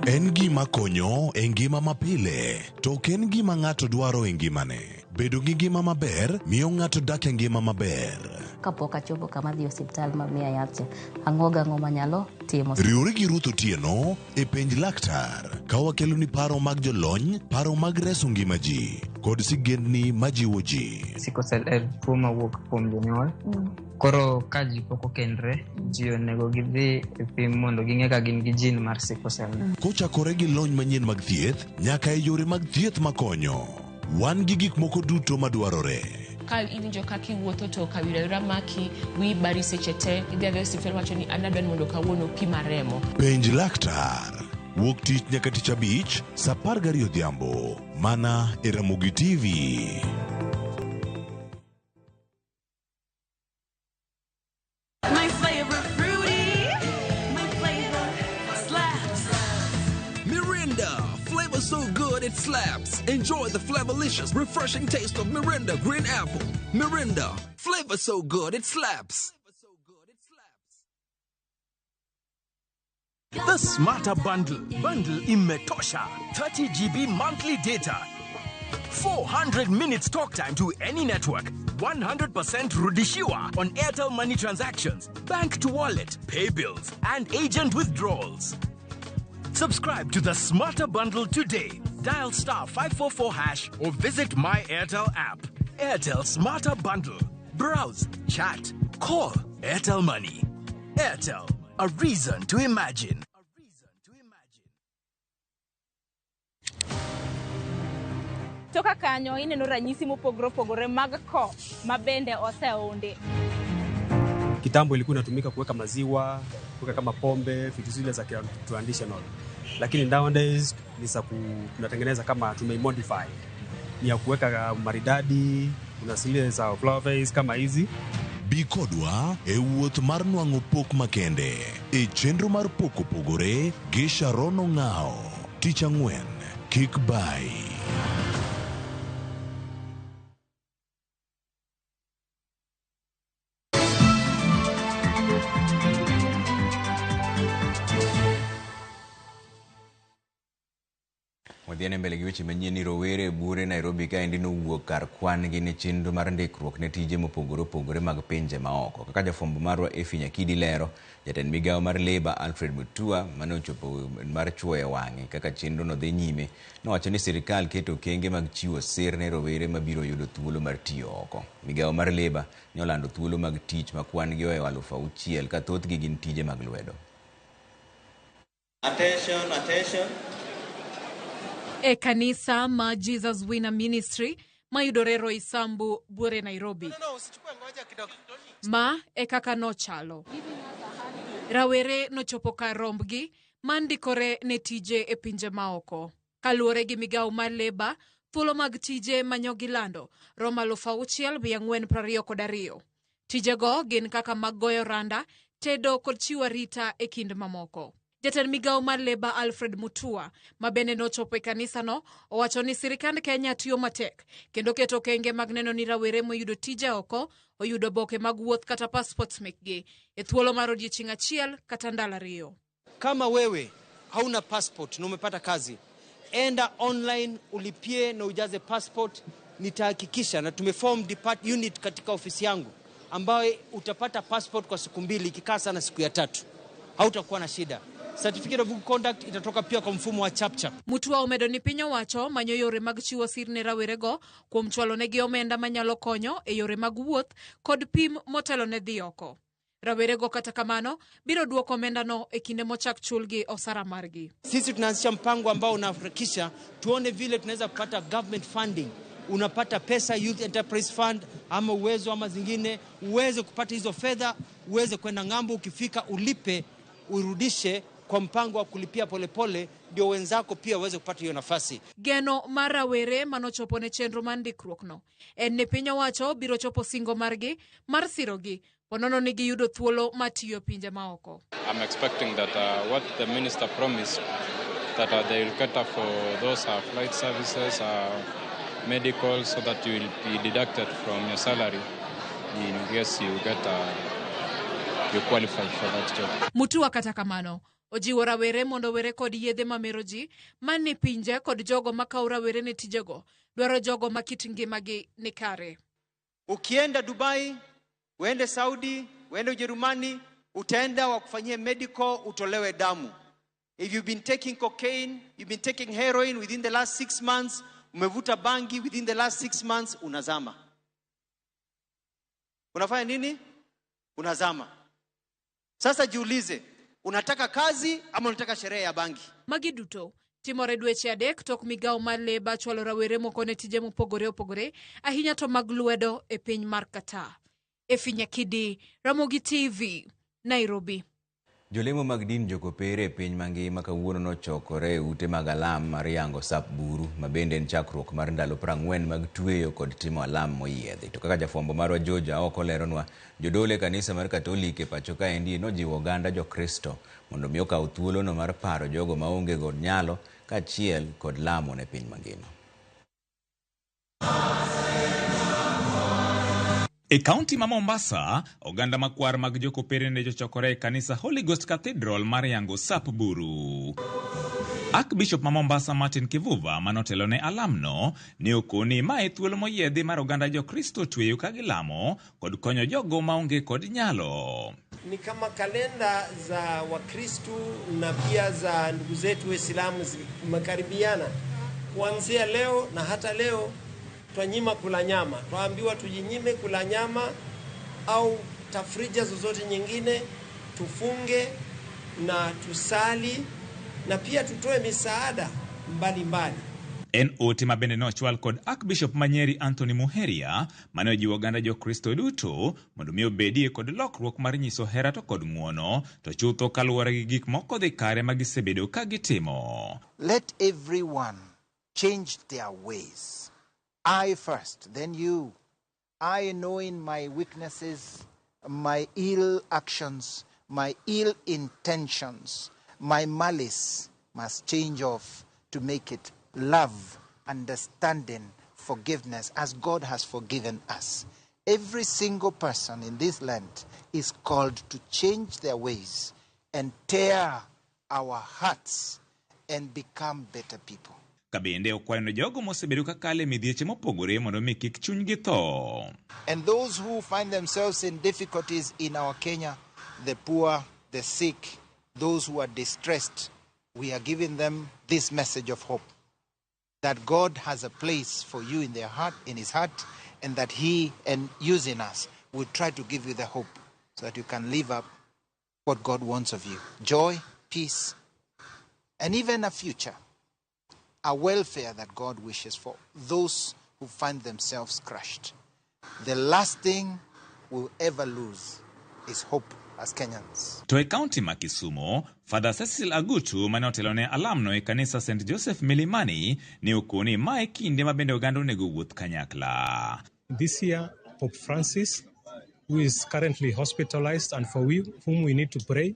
En gima konyo e ngima mapile, to ok en gima ng'ato dwaro e ngimane. Bedo gi ngima maber miyo ng'ato dak e ngima maber. Kapok achopo kama dhi osiptal ma miya yath cha, ang'o gang'o manyalo timo. Riwri gi Ruth Otieno e penj laktar ka wakeloni paro mag jolony, paro mag reso ngima ji kod sigendni majiwo ji. Sickle cell en tuo mawuok kuom jonyuol. Koro ka ji pok okendre, ji onego gidhi e pim mondo ging'e ka gin gi gene mar sickle cell. Kochakore gi lony manyien mag thieth nyaka e yore mag thieth makonyo. Wan gi gik moko duto madwarore. Ka iwinjo kaka iwuotho to kawira wira maki, wiyi bari seche te, idhi adhiya e osiptal wacho ni an adwa ni mondo kawuono pima remo. Penj laktar. Wuok tich nyaka tich abich, saa 12 odhiambo. Mana e Ramogi TV. My flavor fruity, my flavor slaps. Mirinda, flavor so good it slaps. Enjoy the flavorlicious, refreshing taste of Mirinda Green Apple. Mirinda, flavor so good it slaps. The Smarter Bundle. Bundle imetosha. 30 GB monthly data. 400 minutes talk time to any network. 100% rudishiwa on Airtel Money transactions, bank to wallet, pay bills, and agent withdrawals. Subscribe to the Smarter Bundle today. Dial star 544 hash or visit My Airtel app. Airtel Smarter Bundle. Browse, chat, call. Airtel Money. Airtel, a reason to imagine. Toka kanyo ineno ranyisi mopogore opogore mag ko ma bende oseundi. Kitambo ilikuwa inatumika kuweka maziwa, kuweka kama pombe, vitu zile za traditional. Lakini nowadays ni za tunatengeneza kama tumeimodify. Ni ya kuweka maridadi, kuna zile za flower vase kama hizi. Bi kodwa e wuoth mar nwang'o pok makende e chenro mar pok opogore gi Sharon Ong'ao. Tich ang'wen, kik bai. Wadhiane mbele gi weche manyien ni rowere e buore Nairobi kaendi nowuok kar kwan gi ne chenro mar ndikruok ne tije mopogore opogore mag pinje maoko. Kaka jafwambo marwa Effie Nyakidi lero, jatend migawo mar Labour Alfred Mutua mane ochopo mar chuoyo wang'e kaka chenro no dhi nyime, nowacho ni sirikal keto okenge mag chiwo sir ne rowere mabiro yudo thuolo mar tiyo oko. Migawo mar Labour ne olando thuolo mag tich ma kwan gi ohewo 6,000 ka thothgi gin tije mag lwedo. Attention, attention. E kanisa ma Jesus Winner Ministry mayudore Roysambu Buore Nairobi. Ma e kaka nochalo. Rawere nochopo kar rombgi mandikore ne tije e pinje maoko. Kaluwore gi migawo mar Labour, thuolo mag tije manyogilando romo 6,422. Tijego gin kaka mag goyo randa, tedo kod chiwo arita e kind mamoko. Jatend migawo mar Labour Alfred Mutua, ma bende nochopo e kanisano, owacho ni sirikand Kenya tiyo matek kendo keto okenge mag neno ni rawere moyudo tije oko oyudo oboke mag wuoth kata passports mekgi e thuolo mar odiechieng' achiel kata ndalo 2. Kama wewe hauna passport na umepata kazi, enda online ulipie na ujaze passport. Nitahakikisha na tumeform depart unit katika ofisi yangu ambayo utapata passport kwa siku 2, ikikaa sana siku ya 3 hautakuwa na shida. Certificate of good conduct itatoka pia kwa mfumo wa chapchap. Mutua omedo ni piny owacho manyo yore mag chiwo sir ne rawerego kuom chwalo negi omenda manyalo konyo e yore mag wuoth kod pim motelo ne dhi oko. Rawerego kata kamano biro duoko omendano e kinde mochak chulgi osara margi. Sisi tunaanzisha mpango ambao unaharakisha tuone vile tunaweza kupata government funding. Unapata pesa Youth Enterprise Fund ama Uwezo ama zingine, uweze kupata hizo fedha, uweze kwenda ng'ambo, ukifika ulipe, urudishe kwa mpango wa kulipia polepole, ndio wenzako pia waweze kupata hiyo nafasi. Geno mar rawere manochopo ne chenro mar ndikruokno en ni piny owacho biro chopo singo margi mar sirogi ponono ni giyudo thuolo mar tiyo pinje maoko. I'm expecting that what the minister promised, that they will cater for those flight services, medical, so that you will be deducted from your salary in case you get you qualify for that job. Mutua kata kamano ojiwo rawere mondo were kod yedhe mamero ji mani pinje kod jogo makawo rawere ne tijego dwaro jogo ma kit ngimagi ni kare. Ukienda Dubai, uende Saudi, uende Ujerumani, utaenda wakufanyie medical, utolewe damu. If you've been taking cocaine, you've been taking heroin within the last 6 months, umevuta bangi within the last 6 months, unazama. Unafanya nini? Unazama. Sasa jiulize, unataka kazi ama unataka sherehe ya bangi? Magi duto timore dweche 3 tok migawo mar Labour chwalo rawere moko ne tije mopogore opogore ahinya to mag lwedo e piny mar Qatar. Efi Nyakidi, Ramogi TV, Nairobi. Jolemo mag din jokopere e piny mangima kawuono nochokore e ute mag alam mar yango sap buru ma bende en chakruok mar ndalo 40 mag tweyo kod timo alam moyiedhi. To kaka jafwambo marwa George Aoko leronwa, jodolo e kanisa mar Katolik e pacho kaendi nojiwo oganda jokristo mondo mi okaw thuolono mar paro jogo maonge kod nyalo kaachiel kod lamo ne piny mangima. E kaunti ma Mombasa, oganda makwar mag jokopere ne jochokore e kanisa Holy Ghost Cathedral mar yango sap buru. Archbishop ma Mombasa Martin Kivuva manotelo ne alamno ne okoni ma e thuolo moyiedhi mar oganda jokristo tweyo ka gilamo kod konyo jogo maonge kod nyalo. Ni kama kalenda za Wakristu na pia za ndugu zetu Waislamu zimekaribiana. Kuanzia leo na hata leo twanyima kula nyama, twaambiwa tujinyime kula nyama au tafrija zozote nyingine, tufunge na tusali na pia tutoe misaada mbalimbali. En ote ma bende nochwal kod Archbishop ma Nyeri Anthony Muheria mane ojiwo oganda jokristo duto mondo mi obedie kod lokruok mar nyiso hera to kod ng'uono to chutho kaluwore gi gik moko dhi kare ma gisebedo ka gitimo. Let everyone change their ways. I first, then you. I knowing my weaknesses, my ill actions, my ill intentions, my malice must change off to make it love, understanding, forgiveness, as God has forgiven us. Every single person in this land is called to change their ways and tear our hearts and become better people. Kabende okwayo ne jogo mosebedo ka kale midhieche mopogore mondo mi kik chunygi tho. And those who find themselves in difficulties in our Kenya, the poor, the sick, those who are distressed, we are giving them this message of hope, that God has a place for you in their heart, in his heart, and that he, and using us, will try to give you the hope so that you can live up what God wants of you. Joy, peace, and even a future, a welfare that God wishes for those who find themselves crushed. The last thing we'll ever lose is hope as Kenyans. To e kaunti ma Kisumu, Father Cecil Agutu mane otelo ne alamno e kanisa St. Joseph Milimani ne okoni ma e kinde ma bende oganda onego wuoth kanyakla. This year, Pope Francis who is currently hospitalized and for whom we need to pray,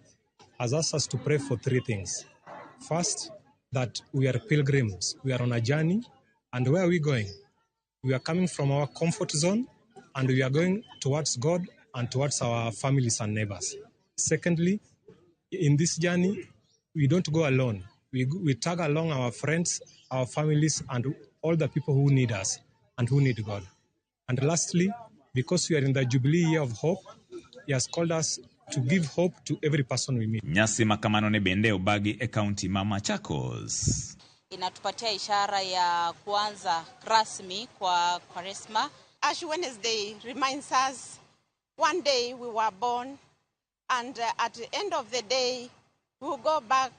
has asked us to pray for three things. First, that we are pilgrims. We are on a journey. And where are we going? We are coming from our comfort zone and we are going towards God and towards our families and neighbors. Secondly, in this journey, we don't go alone. We tag along our friends, our families, and all the people who need us and who need God. And lastly, because we are in the Jubilee year of hope, He has called us to give hope to every person we meet. Nyasi makamano ne bende obagi e kaunti ma Machakos. Inatupatia ishara ya kuanza rasmi kwa Kwaresma. Ash Wednesday reminds us one day we were born, and at the end of the day we will go back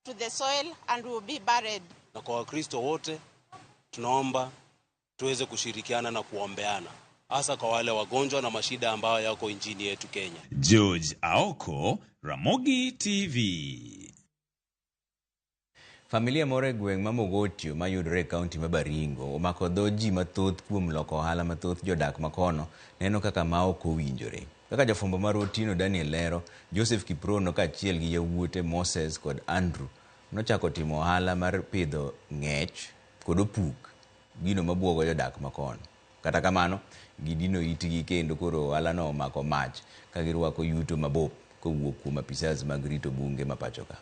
to the soil and we will be buried. Na kwa Wakristo wote tunaomba tuweze kushirikiana na kuombeana, hasa kwa wale wagonjwa na mashida ambayo yako nchini yetu Kenya. George Aoko, Ramogi TV. Familia moro e gweng' ma Mogotio mayudore e kaunti ma Baringo omako dho ji mathoth kuom loko ohala mathoth jodak makono neno kaka ma ok owinjore. Kaka jafwambo marwa Otieno Daniel lero, Joseph Kiprono kaachiel gi yawuote Moses kod Andrew nochako timo ohala mar pidho ng'ech kod opuk, gino mabuogo jodak makono. Kata kamano, gidino itgi kendo koro ohalano omako mach ka girwako yuto mabup kowuok kuom apisas mag rito bunge ma pacho ka.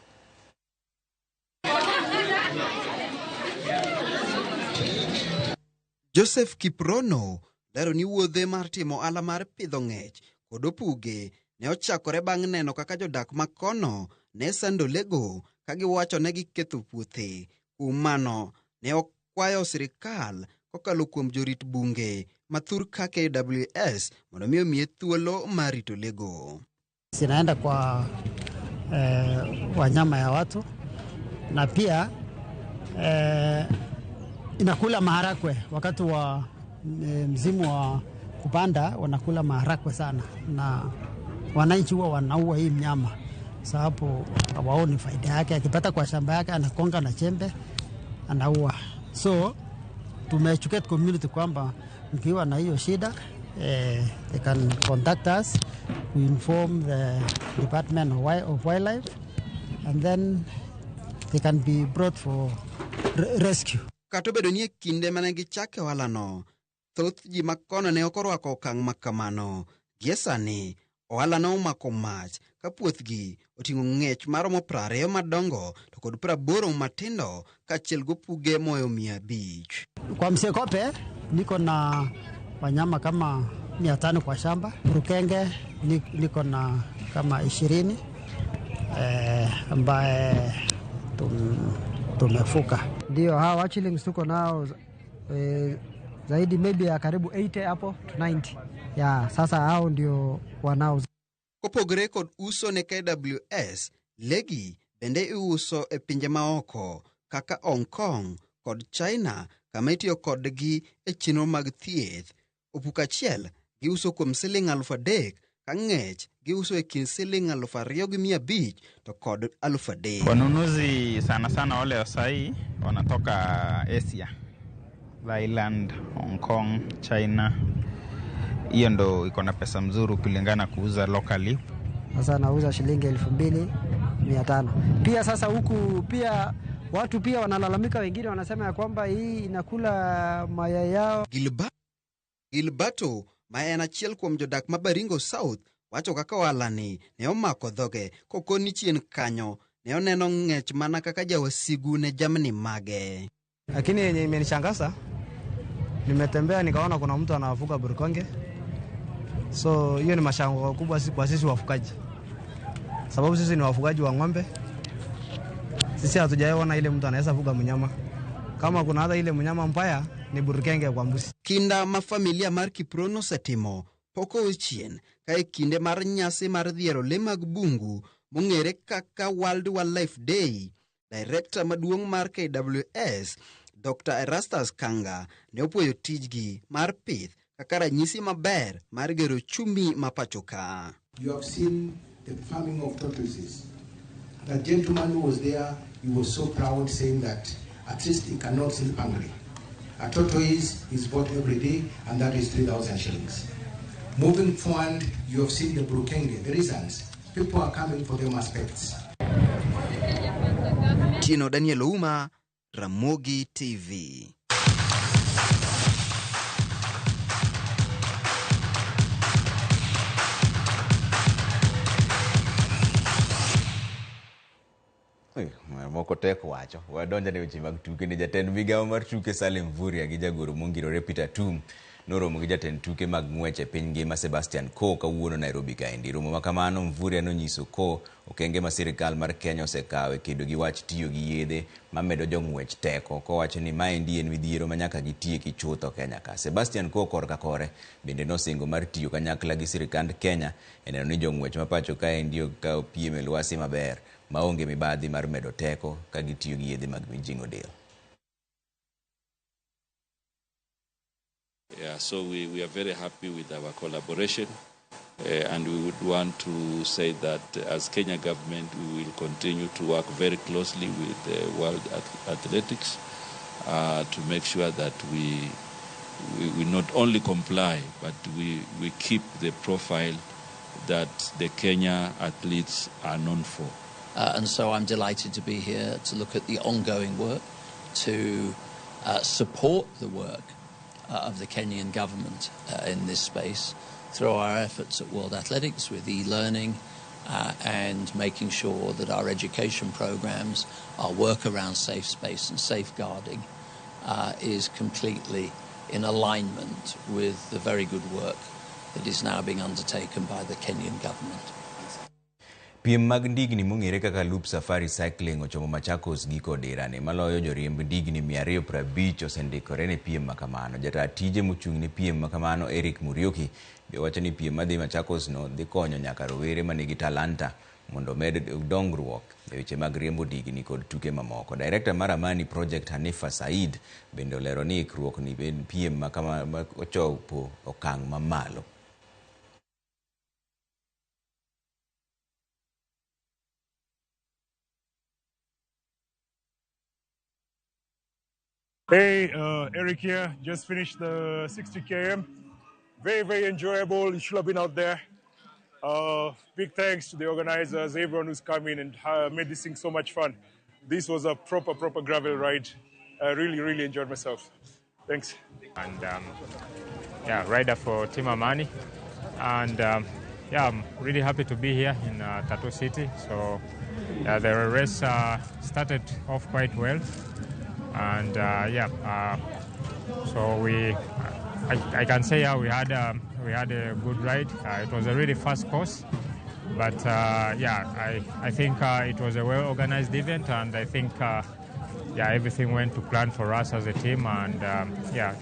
Joseph Kiprono lero ni wuodhe mar timo ohala mar pidho ng'ech kod opuge ne ochakore bang' neno kaka jodak makono ne sando lego ka giwacho ne giketho puothe. Kuom mano, ne okwayo sirikal kokalo kuom jorit bunge mathur ka KWS mondo mi omiye thuolo mar rito lego. Zinaenda kwa wanyama ya watu na pia inakula maharakwe wakati wa msimu wa kupanda, wanakula maharakwe sana, na wananchi huwa wanaua hii mnyama sababu hawaoni faida yake. Akipata kwa shamba yake anakonga na chembe anaua. So tumeeducate community kwamba mkiwa na hiyo shida they can contact us, we inform the Department of Wildlife and then they can be brought for rescue. Kata obedo ni e kinde mane gichake ohalano, thoth ji makono ne ok orwako okang' ma kamano. Gie sani, ohalano omako mach ka puothgi oting'o ng'ech maromo 20 madongo to kod 80 matindo kaachiel gopuge moyo 500. Kwa Msekope niko na wanyama kama 500 kwa shamba. Rukenge niko na kama 20 ambaye tumefuka. Ndio hawa shillings tuko nao zaidi maybe ya karibu 80 hapo to 90. Ya sasa hao ndio wanao. Kopogore kod uso ne KWS, legi bende iuso e pinje maoko kaka Hong Kong kod China kama itiyo kodgi e chenro mag thieth. Opuk achiel giuso kuom siling 3,000 ka ng'ech giuso e kind siling 2,500 to kod 3,000. Wanunuzi sana sana wale wa sahi wanatoka Asia, Thailand, Hong Kong, China. Hiyo ndo iko na pesa mzuri kulingana kuuza locally. Sasa nauza shilingi 2,500. Pia sasa huku pia watu pia wanalalamika, wengine wanasema ya kwamba hii inakula mayai yao. Gilberto ma en achiel kuom jodak ma Baringo South wacho kaka ohalani ne omako dhoge kokoni chien kanyo ne oneno ng'ech mana kaka jawasigu ne jamni mage. Lakini yenye imenishangaza, nimetembea nikaona kuna mtu anavuka burkonge. So hiyo ni mashango kubwa kwa sisi wafugaji. Sababu sisi ni wafugaji wa ng'ombe. Sisi hatujaona ile mtu anaweza fuga mnyama. Kama kuna hata ile mnyama mbaya ni burkenge kwa mbuzi. Kinda ma familia mar Kiprono osetimo pok owe chien ka e kinde mar nyasi mar dhiero le mag bungu mong'ere kaka World Wildlife Day. Director maduong' mar KWS Dr. Erastus Kanga ne opuoyo tijgi mar pith kaka ranyisi maber mar gero uchumi ma pacho ka. You have seen the farming of tortoises. The gentleman who was there, he was so proud saying that at least he cannot sleep hungry. A tortoise is bought every day, and that is 3,000 shillings. Moving forward, you have seen the Burukenge, the reasons. People are coming for them aspects. Tino Daniel Ouma, Ramogi TV. Moko tek wacho wadonjo ne weche mag tuke ni jatend migawo mar tuke Salim Mvurya gi jagoro mongirore Peter Tum noromo gi jatend tuke mag ng'wech e piny ngima Sebastian Coe kawuono Nairobi kaendi. Romo ma kamano Mvurya nonyiso Coe okenge ma sirikal mar Kenya osekawo e kedo gi wach tiyo gi yedhe mamedo jong'wech teko kowacho ni maendi en midhiero ma nyaka gitieki chutho Kenya ka. Sebastian Coe korka kore bende nosingo mar tiyo kanyakla gi sirikand Kenya e neno ni jong'wech ma pacho kaendi okawo piem e lwasi maber maonge mibadhi mar medo teko ka gitiyo gi yedhe mag mijing'o del. Yeah, so we are very happy with our collaboration, and we would want to say that as Kenya government, we will continue to work very closely with the World Athletics to make sure that we not only comply, but we keep the profile that the Kenya athletes are known for. And so I'm delighted to be here to look at the ongoing work, to support the work of the Kenyan government in this space through our efforts at World Athletics with e-learning and making sure that our education programs, our work around safe space and safeguarding is completely in alignment with the very good work that is now being undertaken by the Kenyan government. Piem mag ndigni mong'ere kaka Loop Safari Cycling ochomo Machakos giko dirani maloyo joriemb ndigni 250 osendikore ne piem makamano. Jataa tije mochung' ne piem makamano Eric Muriuki be wacho ni piem madhi Machakos no dhi konyo nyaka rowere manigi talanta mondo omed dongruok e weche mag riembo ndigni kod tuke mamoko. Director mar Amani Project Hanifa Said bende olero ni ikruok ni piem makamano ochopo okang' mamalo. Hey, Eric here. Just finished the 60 km. Very, very enjoyable. You should have been out there. Big thanks to the organizers, everyone who's come in and made this thing so much fun. This was a proper gravel ride. I really, really enjoyed myself. Thanks. And yeah, rider for Team Amani. And yeah, I'm really happy to be here in Tatu City. So the race started off quite well. And so I can say we had a good ride. It was a really fast course, but I think it was a well-organized event, and I think everything went to plan for us as a team, and yeah.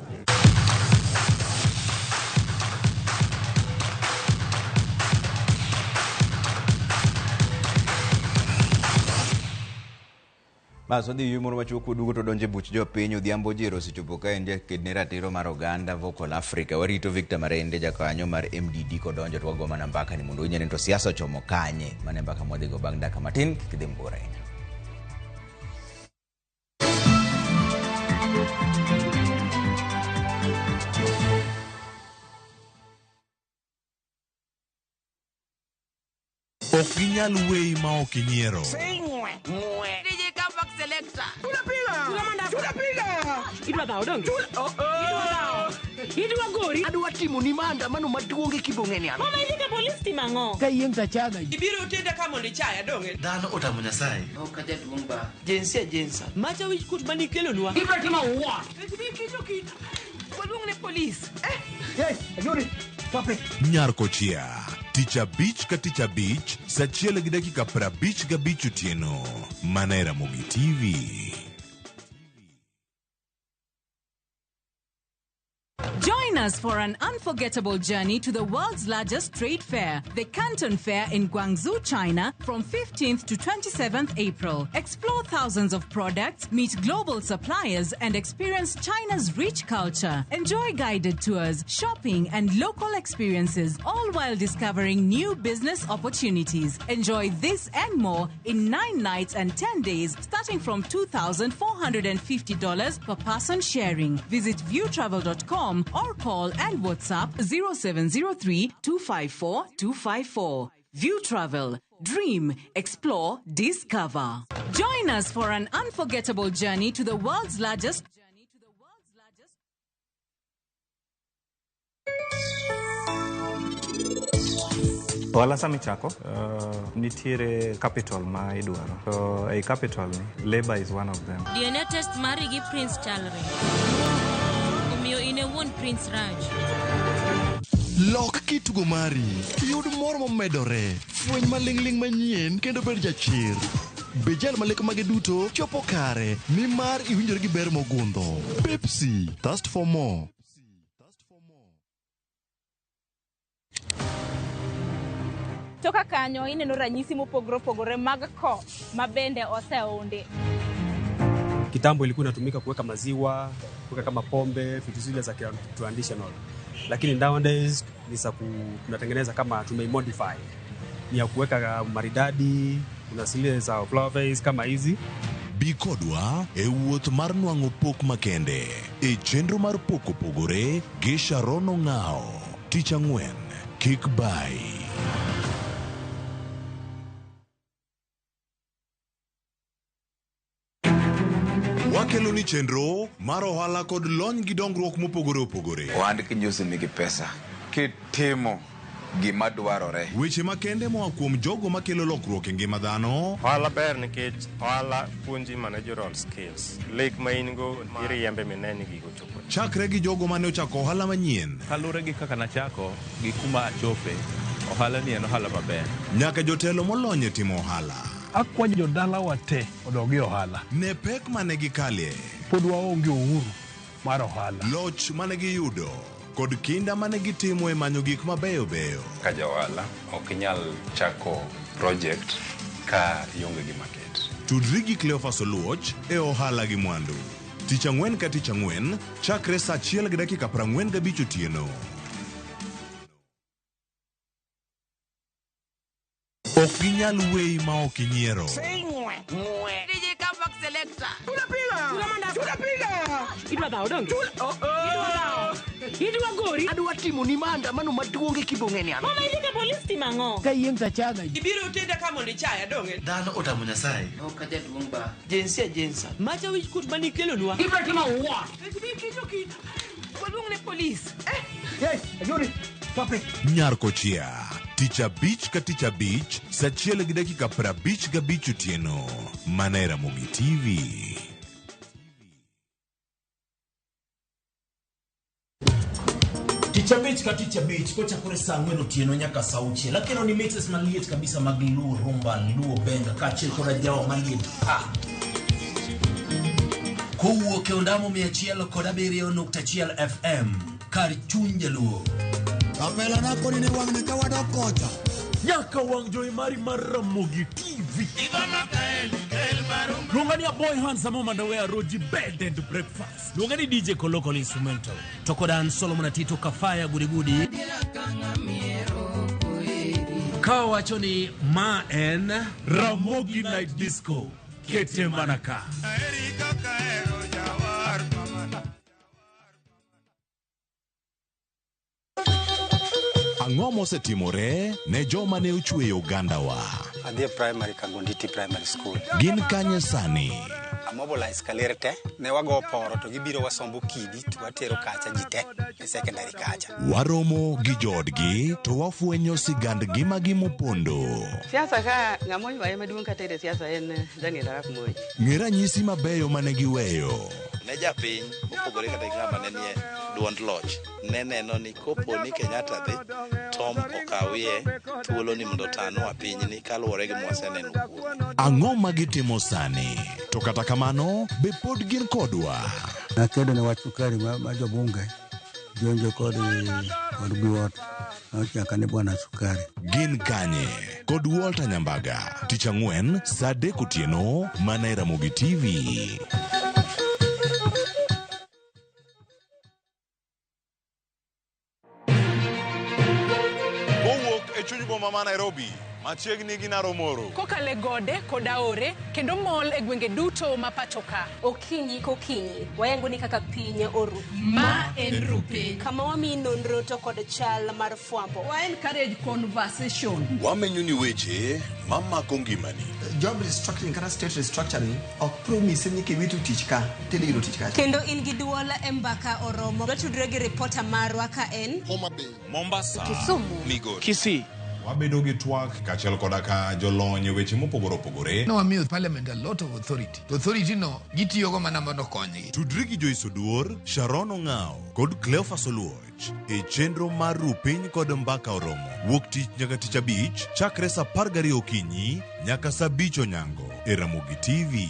Bas wadhi yuo moro machuok waduogo to donje buch jopiny. Odhiambo Jero osechopo ka en jaked ne ratiro mar oganda Vocal Africa. Warito Victor Marende jakanyo mar MDD kodonjo to wago mana mbaka ni mondo winje ni to siasa ochomo kanye. Mane mbaka mwadhigo bang' dakika matin kik idhi mabor ahinya. Ok ginyal weyi ma ok inyiero. Adwa timo ni maandamano maduong' e kibong'eni an. Mama idhi ka polis timo ang'o? Ka yieng' tachaga. Ibiro tenda ka mondo ichaya dong'e. Dhano otamo Nyasaye. Ok ajaduong' ba. Jinsia jinsa. Macha wich kuot manikelonwa. Ibiro timo what? Waluong ne polis. Hey, Ajuri. Stop it. Nyar Kochia. Tich abich ka tich abich, saa 1:55 otieno. Mana e Ramogi TV. Join us for an unforgettable journey to the world's largest trade fair, the Canton Fair in Guangzhou, China, from 15th to 27th April. Explore thousands of products, meet global suppliers, and experience China's rich culture. Enjoy guided tours, shopping, and local experiences, all while discovering new business opportunities. Enjoy this and more in 9 nights and 10 days, starting from $2,450 per person sharing. Visit viewtravel.com or call and WhatsApp 0703 254 254. View Travel. Dream, explore, discover. Join us for an unforgettable journey to the world's largest. Ohala sama ichako, nitiere capital ma idwaro. To ei capital ni, labor is one of them. DNA test mari gi Prince chalre. Omiyo in e wuon Prince Raj. Lok kitugo mari, yud mor momedore, fweny maling'ling' manyien kendo bed jachir. Be jal ma lek mage duto chopo kare nimar iwinjori gi ber mogundho. Pepsi, thirst for more. Toka kanyo ineno ranyisi mopogore opogore mag ko ma bende oseundi. Kitambo ilikuwa inatumika kuweka maziwa, kuweka kama pombe, vitu zile za traditional. Lakini nowadays ni za tunatengeneza kama tumeimodify. Ni ya kuweka maridadi, kuna zile za flower vase kama hizi. Bi kodwa e wuoth mar nwang'o pok makende e chenro mar pok opogore gi Sharon Ong'ao. Tich ang'wen, kik bai. Wakelo ni chenro mar ohala kod lony gi dongruok mopogore opogore. Ohand kinjusi nigi pesa kitimo gima dwarore. Weche makende moa kuom jogo makelo lokruok e ngima dhano. Ohala ber nikech ohala puonji managerial skills. Lek ma in go iriembe mine ni gigo chopo. Chakre gi jogo mane ochako ohala manyien. Kaluwore gi kaka nachako gi kuma achope, ohala ni en ohala maber. Nyaka jotelo molony e timo ohala. Akwayo jodalawa te odog e ohala. Ne pek mane gikalie. Pod waonge uhuru mar ohala. Loch mane giyudo kod kinda mane gitimo e manyo gik mabeyo beyo. Ka ja ohala ok inyal chako project ka ionge gi market. Tudri gi Cleophas Oluoch e ohala gi mwandu. Tich ang'wen ka tich ang'wen chakre saa 1:45 otieno. Ok ginyal weyi ma ok inyiero. DJ Comeback Selector. Tunapiga. Idwa dhawo donge? Idwa dhawo. Idwa gori. Adwa timo ni maandamano maduong' e Kibong'eni an. Mama idhi ka polis timo ang'o? Ka yieng' tachaga. Ibiro tenda ka mondo ichaya donge? Dhano otamo Nyasaye. Ok jaduong' ba. Jinsia jinsa. Macha wich kuot mane ikelonwa. Ibiro timo what? Waluong ne polis. Yes, Ayuri. Stop it. Nyar Kochia. Tich abich ka tich abich, saa 1:55 otieno. Mana e Ramogi TV. Tich abich ka tich abich kochakore saa 4 otieno nyaka saa 6. Akelo ni mixes maliet kabisa mag Luo Rumba, Luo Benga kaachiel kod ajawa maliet pa. Kowuok e ondamo 107.1 FM kar chuny Jaluo. Kapela na koni ni wang'ni ka wadok kocha. Nyaka wang' jowi mari mar Ramogi TV. Luonga ni a boy handsome mondo we aroji bed and breakfast. Luonga ni DJ Koloko Instrumental. To kod an Solomon Atito Kafaya Gudigudi. Ka wacho ni ma en Ramogi Night Disco. Kete mana ka. Ang'o mosetimore ne joma ne ochweyo ogandawa? Adhi e primary Kangonditi Primary School. Gin kanye sani? Amobilize kaler te, ne wago poro to gibiro wasombo kidi to watero kacha ji te e secondary kacha. Waromo gi joodgi to wafwenyo sigand ngimagi mopondo. Siasa ka ng'ama oywaye maduong' kata e siasa en Daniel Arap Moi. Ng'e ranyisi mabeyo mane giweyo. Ne japiny mopogore kata gi ng'ama ne nie duond loch ne neno ni kopo ni Kenyatta dhi Tom okawie thuolo ni mondo otanwa pinyni kaluwore gi mwaseneno kuome. Ang'o ma gitimo sani? To kata kamano, be pod gin kodwa? Nakedo ne wach sukari ma jobunge jonjo kod biwot nochaka ni bwana sukari. Gin kanye? Kod Walter Nyambaga. Tich ang'wen saa 3 otieno mana e Ramogi TV. Kowuok e chuny boma ma Nairobi, Machiegni gi Naromoro. Kokalo e gode kod aore kendo mol e gwenge duto ma pacho ka. Okinyi kokinyi wayango ni kaka piny oru. Ma en Rupiny. Kama wamiyi nonro to kod chal mar fwambo. Wa encourage conversation. Wamenyo ni weche mamako ngimani. Job restructuring kata state restructuring ok promise ni kiwito tich ka tidhi yudo tich kacha. Kendo in gi duol e mbaka oromo. Watudre gi ripota marwa ka en Homa Bay, Mombasa, Kisumu, Migori, Kisii. Wabedo gi twak kaachiel koda ka jolony e weche mopogore opogore. Nowamiyo parliament a lot of authority. To authority no gitiyogo mana mondo okonygi. Tudri gi Joyce Oduor, Sharon Ong'ao kod Cleophas Oluoch e chenro mar Rupiny kod Mbaka Oromo wuok tich nyaka tich abich chakre saa 12 okinyi nyaka saa 5 onyango e Ramogi TV.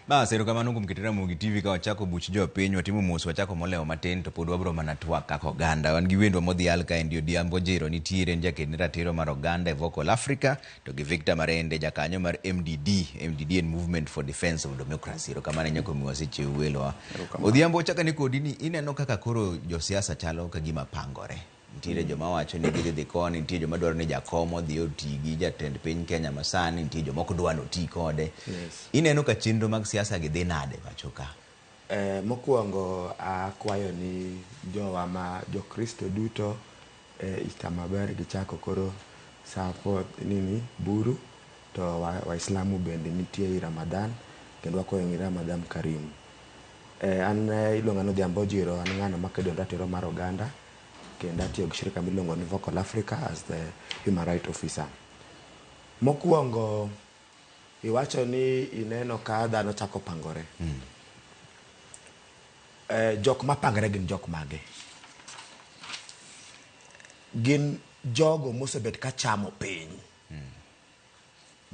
Bas, erokamano kuom keto Ramogi TV ka wachako buch jopiny, watimo mos, wachako molewo matin to pod wabro mana twak kaka oganda. Wan gi wendwa modhial kaendi Odhiambo Jiro nitiere en jaked ne ratiro mar oganda e Vocal Africa to gi Victor Marende jakanyo mar MDD. MDD en Movement for Defense of Democracy. Erokamano ahinya kuom miyowa seche welowa. Odhiambo wachako ni kodi ni ineno kaka koro josiasa chalo ka gima pangore. Nitiere joma wacho ni gidhi dhi koni, nitie joma dwaro ni jakom odhi oti gi jatend piny Kenya masani, nitie joma ok dwa ni oti kode. Yes. Ineno ka chenro mag siasa gi dhi nade pacho ka? Mokwongo akwayo ni jowa ma jokristo duto Easter maber gichako koro saa nini buru to Waislamu bende nitie i Ramadan kendo wakwayo ni Ramadan Karim. An iluonga ni Odhiambo Jiro, an ng'ano makedo ne ratiro mar oganda kendo atiyo gi shirika miluongo ni Vocal Africa as the human right officer. Mokwongo iwacho ni ineno ka dhano chako pangore. Jok mapangore gin jok mage? Gin jogo mosebet ka chamo piny.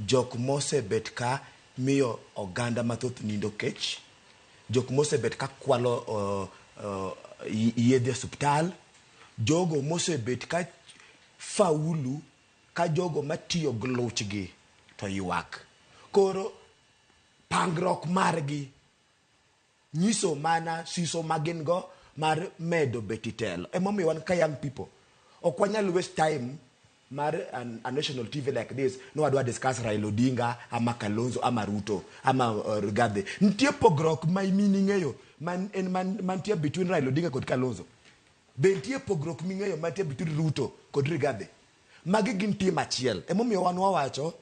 Jok mosebet ka miyo oganda mathoth nindo kech. Jok mosebet ka kwalo yedhe osiptal. Jogo mosebet ka faulu ka jogo matiyo gi luchgi to ywak. Koro pangruok margi nyiso mana siso magin go mar medo bet e telo. Emomiyo wan ka young people ok wanyal waste time mar a national TV like this no wadwa discuss Raila Odinga ama Kalonzo ama Ruto ama Rigathi. Nitie pogruok ma ming'eyo man en mantie between Raila Odinga kod Kalonzo. Be nitie pogruok ming'eyo mantie between Ruto kod Rigathi. Magi gin team achiel. Emomiyo wan wawacho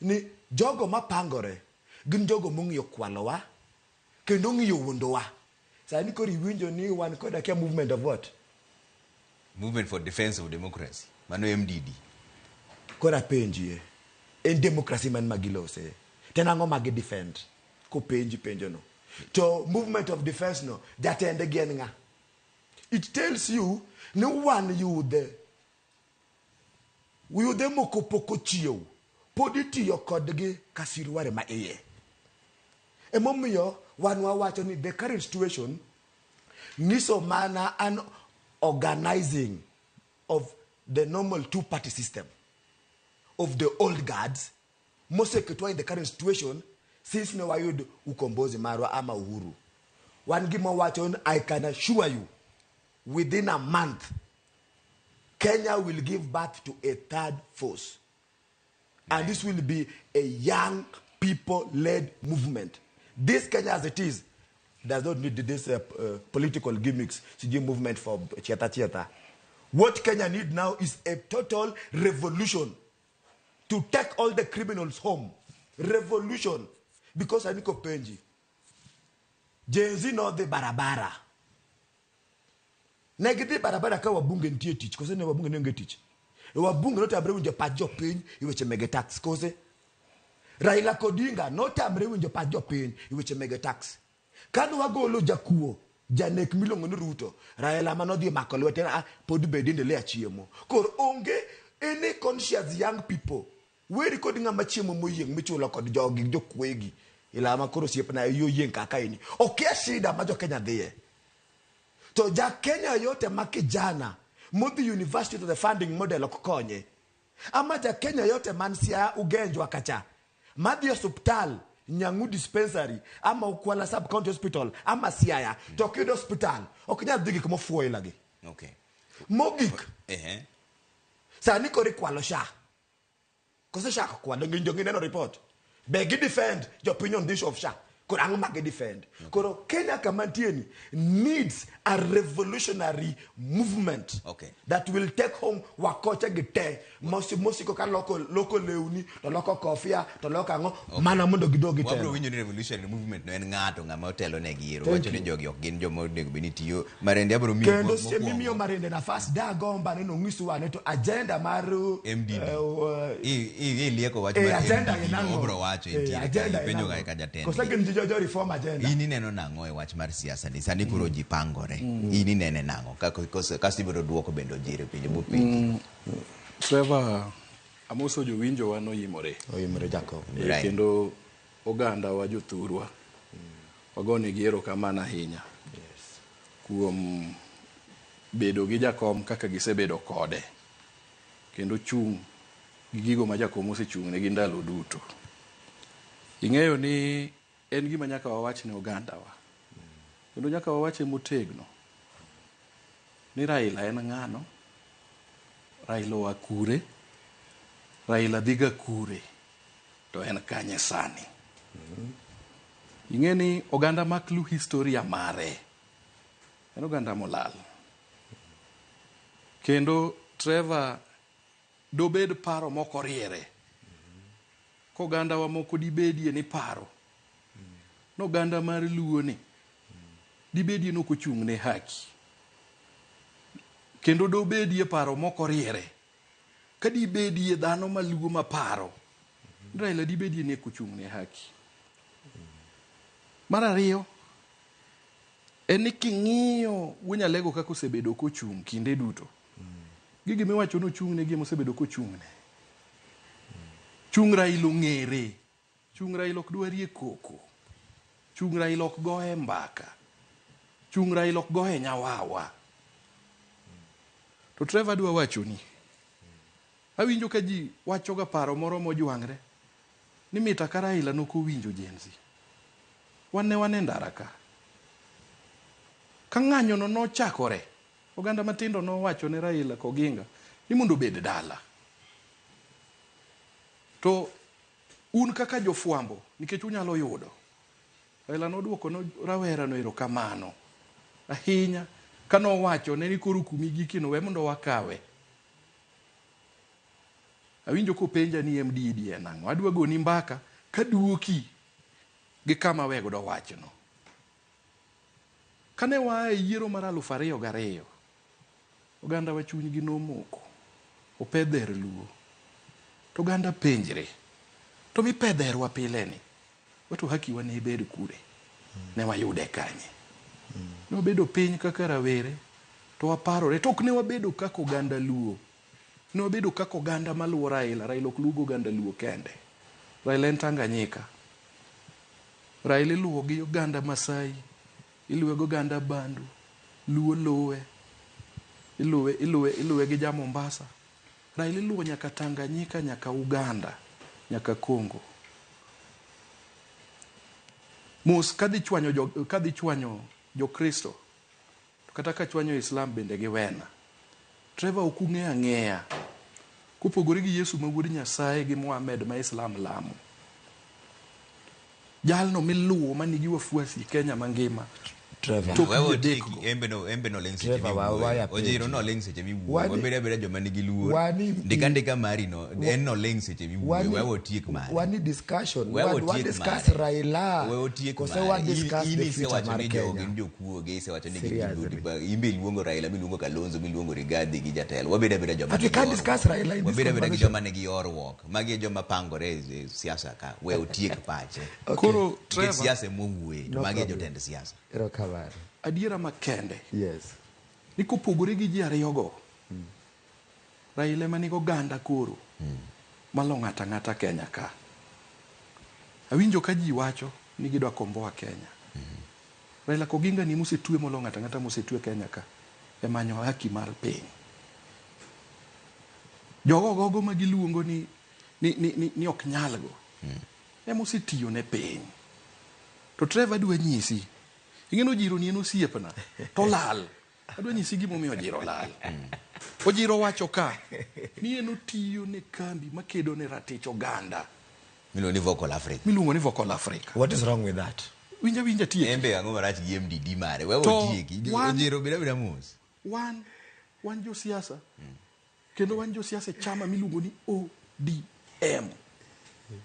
ni jogo mapangore gin jogo mong'iyo kwalowa kendo ong'iyo wuondowa. Sani koro iwinjo ni wan kod akia movement of what? Movement for Defense of Democracy. Mano MDD. Koro apenjie, en democracy man magilose? To en ang'o magi defend? Kopenji penjo no. To movement of defense no, jatende gi en ng'a? It tells you ni wan yudhe. Yudhe moko pok ochiew. Pod itiyo kodgi ka sirware ma iye. Emomiyo wan wawacho ni the current situation nyiso mana an organizing of the normal two-party system of the old guards moseketwa in the current situation since ne wayud ukombozi marwa ama uhuru. Wan gima wacho ni I can assure you within a month Kenya will give birth to a third force. And this will be a young people-led movement. This Kenya as it is does not need this political gimmicks, CG movement for chieta chieta. What Kenya need now is a total revolution to take all the criminals home. Revolution. Because Aniko Penji, Gen Z no the barabara. Negidi barabara ka wabunge nitie tich, kose ne wabunge ne onge tich. Wabunge notamre winjo pach jopiny e weche mege tax, kose? Raila Odinga notamre winjo pach jopiny e weche mege tax. Kane wagolo jakuo, janek miluongo ni Ruto, Raila manodhi mako lwete, pod bed endelea chiemo. Koro onge any conscious young people. Weri kod ng'ama chiemo moyieng' michulo kod jogi, jokwegi. Ilama koro osiepna yo yieng' kaka ini. Okia shida ma jo Kenya dhiye. To ja Kenya yote ma kijana modhi university to the funding model ok konye. Ama ja Kenya yote man Siaya Ugenjwa kacha madhi e osuptal Nyang'u dispensary ama Ukwala sub county hospital ama Siaya to ok yud hospital ok nyal dhi gik mofuwo ilagi. Okay. Mogik Ehe. sani koro ikwalo SHA. Koso SHA ok kwal donge donge ineno report. Be gi defend jopiny on this of SHA. Koro ang'o ma gi defend? Koro Kenya kama nitie ni needs a revolutionary movement Okay. that will take home wakoche gi te mosiko ka loko, loko lewni to loko kofia to loko ang'o mana mondo gidog Wabro gitelo. winjo ni revolutionary movement no en ng'ato ng'ama otelo ne gi yiero Thank wacho ni you. jogi ok gin joma onego bed ni tiyo Marende abro miyi Kendo mo- seche mimiyo mokwongo. Marende nafas dagomba ni nong'iswa ane to agenda mar MDD. eh, Ilieko wach eh, mar agenda MDD en no, ang'o? obro wacho Eh, entiere ka agenda en ipenjo ang'o? ga ka jatend Koso gin jo reform agenda. In ineno nang'o e wach mar siasa ni sani koro ji pangore in inene nang'o kasto ibiro duoko bende ojire penjo mopenji Trevor, amoso jowinjowa noimore. Oimore Jacob. Right. Kendo oganda wa jothurwa. Wagonegi erokamano ahinya. Kuom bedo gi jakom kaka gisebedo kode. Kendo chung' gi gigo ma jakom osechung' negi ndalo duto. Ing'eyo ni en gima nyaka wawach ne ogandawa. Kendo nyaka wawache motegno. Ni Raila en ng'ano? Raila oa kure? Raila dhiga kure? To en kanye sani? Ing'e ni oganda mak lu historia mare. En oganda molal. Kendo Trevor dobed paro mokoriere. Kogandawa moko dibedie ni paro. Noganda mar luo ni dibedie ni ok ochung' ne haki. Kendo dobedie paro mokoriere. Ka dibedie dhano maluo maparo, Raila dibedie ni ok ochung' ne haki. Mar ariyo, en ni king'iyo Wuod Nyalego kaka osebedo kochung' kinde duto. Gigi miwacho ni ochung' ne gi mosebedo kochung' ne. Chung' Raila ong'ere. Chung' Raila ok dwarie koko. Chung' Raila ok goye mbaka. Chung' Raila ok goye nyawawa. To Trevor adwa wachoni. Awinjo ka ji wachoga paro moro mojwang're ni mita ka Raila nokowinjo Gen Z. Wan ne wan e ndara ka. Ka ng'anyo no nochakore, oganda matindo nowacho ne Raila Koginga ni mondo obed dala. To un kaka jofwambo, nikech unyalo yudo, Raila noduoko ne rawera no erokamano ahinya kanowacho ne ni koro kumigikino we mondo wakawe. Awinjo kopenja ni MDD en ang'o. Adwa goni mbaka kaduoki gi kama we godo wachno. Kane waa e yiero mar 2002, oganda wa chunygi nomoko. Opedher luo. To oganda penjre. To mipedherwa pile ni. Wato haki wa ne bed kure? Ne wayude kanye? Ne wabedo piny kaka rawere to waparore. To ok ne wabedo kaka oganda luo. Ne wabedo kaka oganda maluwo Raila. Raila ok luw oganda luo kende. Raila en Tanganyika. Raila iluwo gi oganda Masai, iluwe gi oganda Bandu, Luo luwe, iluwe iluwe iluwe gi ja Mombasa. Raila iluwo nyaka Tanganyika, nyaka Uganda, nyaka Congo. Mos kadhi chwanyo jo, kadhi chwanyo Jokristo, to kata ka chwanyo Islam bende giwena. Trevor ok ung'eyo ang'eya. Kopogore gi Yesu ma wuod Nyasaye gi Muhammad ma Islam lamo. Jalno miluwo manigi wafuasi Kenya mangima. Trevor. Tok Wewe ji adek otieki, go. embe noling' seche Trevor, miwuoyo. waya Ojiro penjo. noling' seche miwuoyo. Wani- Wabedo abeda joma nigi luor. Wani- Ndika ndika mari no, en noling' seche miwuoyo. Wani- Wewe otiek mare. Wani discussion. Wewe Wa, wa otiek discuss mare. Raila. Wewe otiek Kose mare. wa discuss In the future isewacho mar ni jogo Kenya. gin jokuoge, isewacho ni gin Seriously. jodudu. In be iluongo Raila, miluongo Kalonzo, miluongo Rigathi gi jatelo. Wabedo abeda joma But we nigi can't horuok. discuss Raila in this Wabedo abeda gi conversation. joma nigi horuok. Magi e joma pangore e siasa ka. We otiek pache. Okay. Koro Nikech Trevor, siasa ema owuoye, to No magi e problem. jotend siasa. Erokamano. adiera makende Yes. ni kopogore gi ji ariyogo, Raila ema nigi oganda koro malo ng'ato ang'ata Kenya ka. Awinjo ka ji wacho ni gidwa komboa Kenya. Raila Koginga ni mosetwe molo ng'ato ang'ata mosetwe Kenya ka e manyo haki mar piny. Jogo gogo ma giluongo ni ni ni, ni, ni ok nyalgo. Ema osetiyo ne piny. To Trevor adwa nyisi. Ing'e Ojiro ni en osiepna. To lal. Adwa nyisi gimomiyo Ojiro lal. Ojiro wacho ka ni en otiyo ne kambi makedo ne ratich oganda. Miluongo ni Vocal Africa. Miluongo ni Vocal Africa. What is wrong with that? Winja winja tieki. En be ang'o marach gi MDD mare? We To otieki. Ojiro beda beda mos. Wan josiasa. Kendo wan josiasa e chama miluongo ni ODM.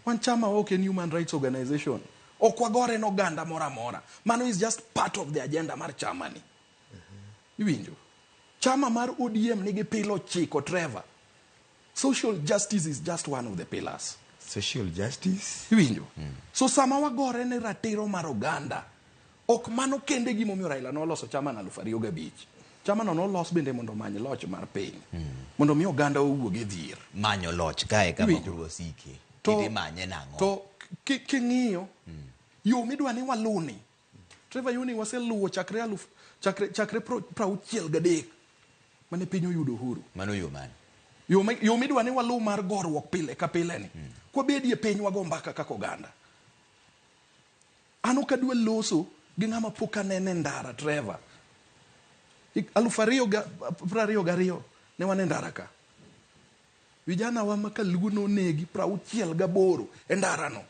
Wan chama ok en human rights organization. Ok wagore ne oganda moro amora. Mano is just part of the agenda mar chama ni. Iwinjo? Chama mar ODM nigi pilo 9, Trevor. Social justice is just one of the pillars. Social justice? Iwinjo? So sama wagore ne ratiro mar oganda, ok mano kende gimomiyo Raila noloso chama na 2005. Chama no nolos bende mondo omany loch mar piny. Mondo mi oganda owuog e dhier. Manyo loch kae kama Iwinjo? koro wasike. To- Kiti manye nang'o? To king'iyo, yo midwa ni waluni. Trevor, yoni waseluwo chakre aluf, chakre 63 mane piny oyudo uhuru. Mano yo mane? Yo midwa ni waluw mar goruok pile ka pile ni. Kwabedie piny wago mbaka kaka oganda. An ok adwa loso gi ng'ama pok anene ndara, Trevor. 2022 ne wan e ndara ka. Vijana wa makaluo nonegi 68 e ndara no.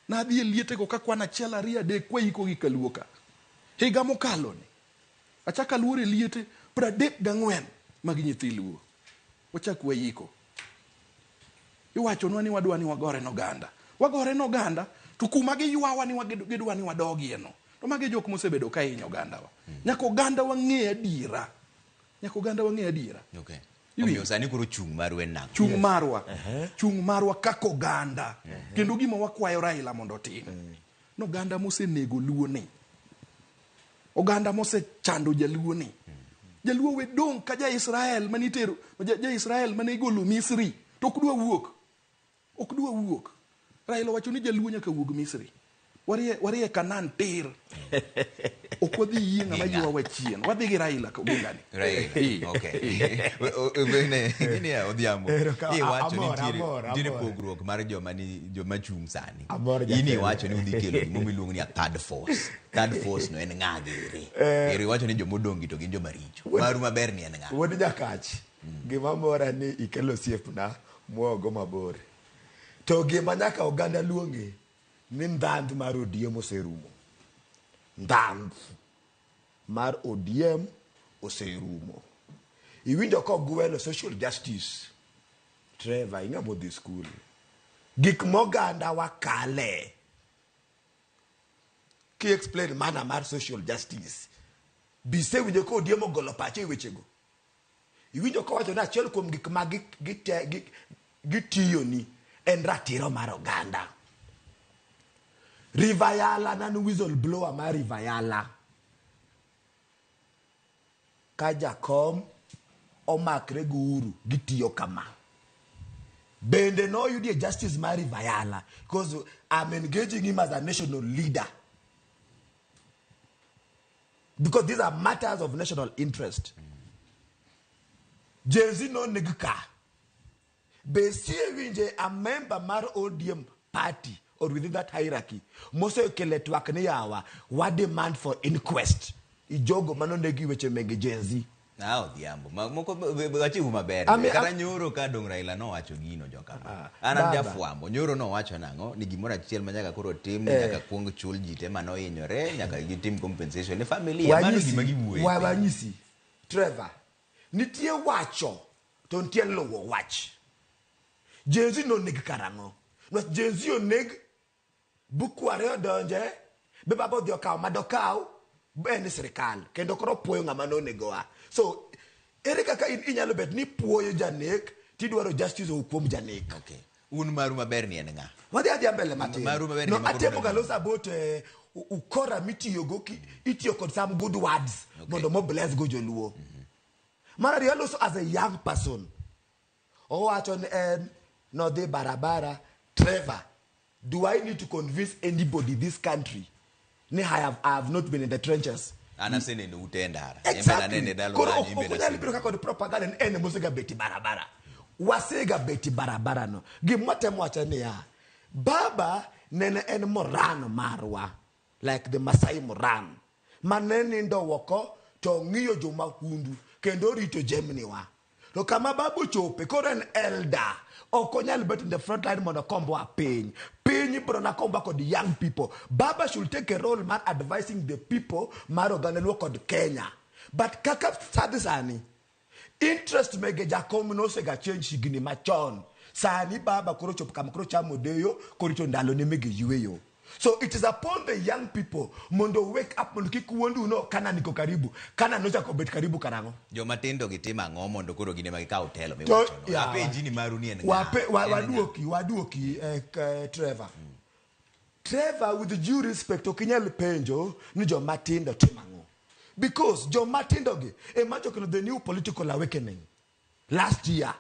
Nadhi e lietego ka kwan 1 2 3 kwaiko gi kaluo ka. Higa mokalo ni achako aluoro e liete 34 mag nyithi luo. Wachak waiko. Iwachonwa ni wadwa ni wagore n'oganda. Wagore n'oganda to kuma giywawa ni gidwa ni wadogie no. To magi jok mosebedo ka hinyo ogandawa. Nyaka oganda wang'e adiera. Nyaka oganda wang'e adiera. Okay. Omiyo sani koro chung' marwa en nang'o? Chung' marwa. Chung' marwa kaka oganda. Kendo gima wakwayo Raila mondo otim. N'oganda mosenego luo ni. Oganda mosechando jaluo ni. Jaluo we dong' ka ja-Israel mane itero, ja-Israel mane igolo Misri to ok dwa wuok. Ok dwa wuok. Raila owacho ni jaluo nyaka wuog Misri. Warie Kanan tir. Ok wadhi yie ng'ama ywawa chien. Wadhi gi Raila Odinga ni. Raila. Okay. Gini ya Odhiambo. Iwacho ni nitiere pogruok mar joma chung' sani. In iwacho ni udhi kelo gima iluongo ni a third force. Third force no en ng'a giri. Ero iwacho ni jomodong' to gin joma richo. Maru maber ni en ng'a? Wuod Jakach. Gima mora ni ikelo osiepna mwogo mabor. To gima nyaka oganda luonge ni ndhandh mar ODM oserumo. Ndhandh mar ODM oserumo. Iwinjo kogwelo social justice. Trevor, ing'ama odhi skul. Gik moganda wakale. Ki explain mana mar social justice. Bisewinjo ka ODM ogolo pache e wechego. Iwinjo kowacho ni achiel kuom gik ma gitiyoni en ratiro mar oganda. River Yala nan whistleblower mar River Yala. Ka jakom omakre gi Uhuru gitiyo kama. Bende noyudie justice mar River Yala because I'm engaging him as a national leader. Because these are matters of national interest. Gen Z no neg ka. Be sie winje a member mar ODM party or within that hierarchy. Mosekele twak ni yawa, wa demand for inquest. Ijogo mano negi weche mege Gen Z. Na Odhiambo, moko wachiwu maber. Kata nyoro ka dong Raila nowacho gino joka. An an jafwambo, nyoro nowacho nang'o ni gimoro achiel ma nyaka koro tim, nyaka kuong chul ji te manohinyore, nyaka gitim compensation ne familia. Mano gima giwuoye. Wanyisi, Trevor, nitie wacho to nitie luwo wach. Gen Z noneg karang'o? Nwach Gen Z oneg bukware odonje, be baba odhi okawo madokaw, en sirikal kendo koro puoyo ng'ama nonegowa. So ere kaka inyalo bet ni puoyo janek tidwaro justice owuok kuom janek. Okay. Un maru maber ni en ng'a? Wadhi adhiya mbele matin. Maru maber ni No, ma koro atemo ga dwa- loso about ukora mitiyogo itiyo kod some good words mondo mo bless go joluo. Mar ariyo aloso as a young person. Owacho ni en nodhi barabara. Trevor, do I need to convince anybody this country ni I have not been in the trenches? An aseneno ute e ndara. En bende Exactly. anene e dala Koro Orange, ok in bende ok onyal aseneno. biro ka kod propaganda ni en emosega bet e barabara. Wasega bet e barabara no. Gima temo wacho niya, baba nene en moran marwa like the Masai moran mane nindo oko to ng'iyo jomahundu kendo rito jemniwa. To kama baba ochope koro en elder ok onyal bet in the front line mondo okombwa piny. Piny ibiro na komba kod young people. Baba should take a role mar advising the people mar oganda Luo kod Kenya. But kaka sadhi sani, interest mege jakom nosega change higni machon. Sani baba koro chopo kama koro chamo deyo korito ndalo ne mege yueyo. So it is upon the young people mondo wake up mondo kik wuondu no kana niko karibu. Kana nochako bet karibu karang'o? Joma tindo gi timo ang'o mondo koro gin ema gikaw telo To- miwachono? ya. Apenji ni maru ni en ng'a? Wape, wa, En ng'a? waduoki, waduoki Trevor. Trevor, with due respect, ok inyal penjo ni joma tindo timo ang'o. Because joma tindo gi ema chokelo the new political awakening last year.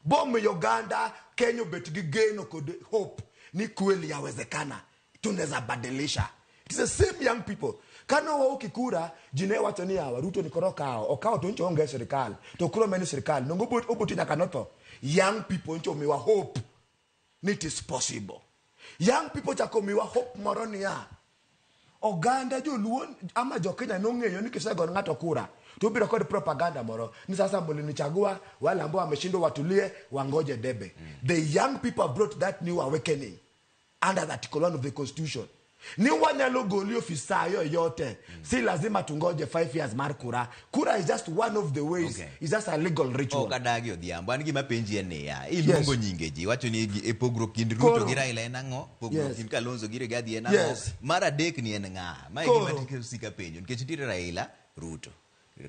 Bomiyo oganda Kenya obet gi geno kod hope ni kweli yawezekana, tunaweza badilisha. It is the same young people. Kane waoki kura, ji ne wacho ni yawa, Ruto ni koro okawo, okawo to ncho onge e sirikal, to koro meni sirikal, nongo oboti nyaka notho. Young people ncho omiwa hope ni it is possible. Young people chako omiwa hope moro niya, oganda joluo ama jokenya nong'eyo ni kisego ng'ato kura to obiro kod propaganda moro ni sasa mlinichagua wale ambao wameshindwa watulie wangoje debe. The young people have brought that new awakening under the article 1 of the constitution ni wanyalo goli ofisa yoyote. Si lazima tungoje 5 years mar kura. Kura is just one of the ways. Okay. It's just a legal ritual. Ok adagi Odhiambo, an gima penji en niya, iluongo nyinge ji, iwacho ni e pogruok kind Ruto Koro. gi Raila en ang'o, pogruok Yes. kind Kalonzo gi Rigathi en ang'o, Yes. mar adek ni en ng'a? Ma e gima Koro. osika penjo, nikech nitiere Raila, Ruto,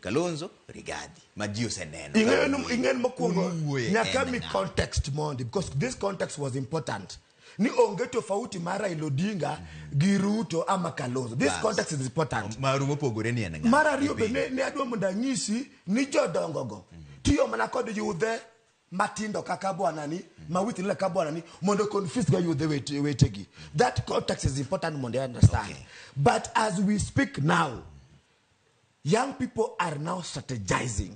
Kalonzo, Rigathi, ma ji oseneno. Ing'eyo ka ni- wuoyo. ing'eyo ni mokwongo Un wuoye nyaka en mi ng'a? context mondi because this context was important ni onge tofauti mar Raila Odinga gi Ruto ama Kalonzo. This Bas. context is important. Maru mopogore ni en ng'a? Mar ariyo be ne adwa mondo anyisi ni jodongo go tiyo mana kod yudhe matindo kaka bwanani ma withile kaka bwanani mondo confuse go yudhe wetegi. That context is important mondo I understand. Okay. But as we speak now, young people are now strategizing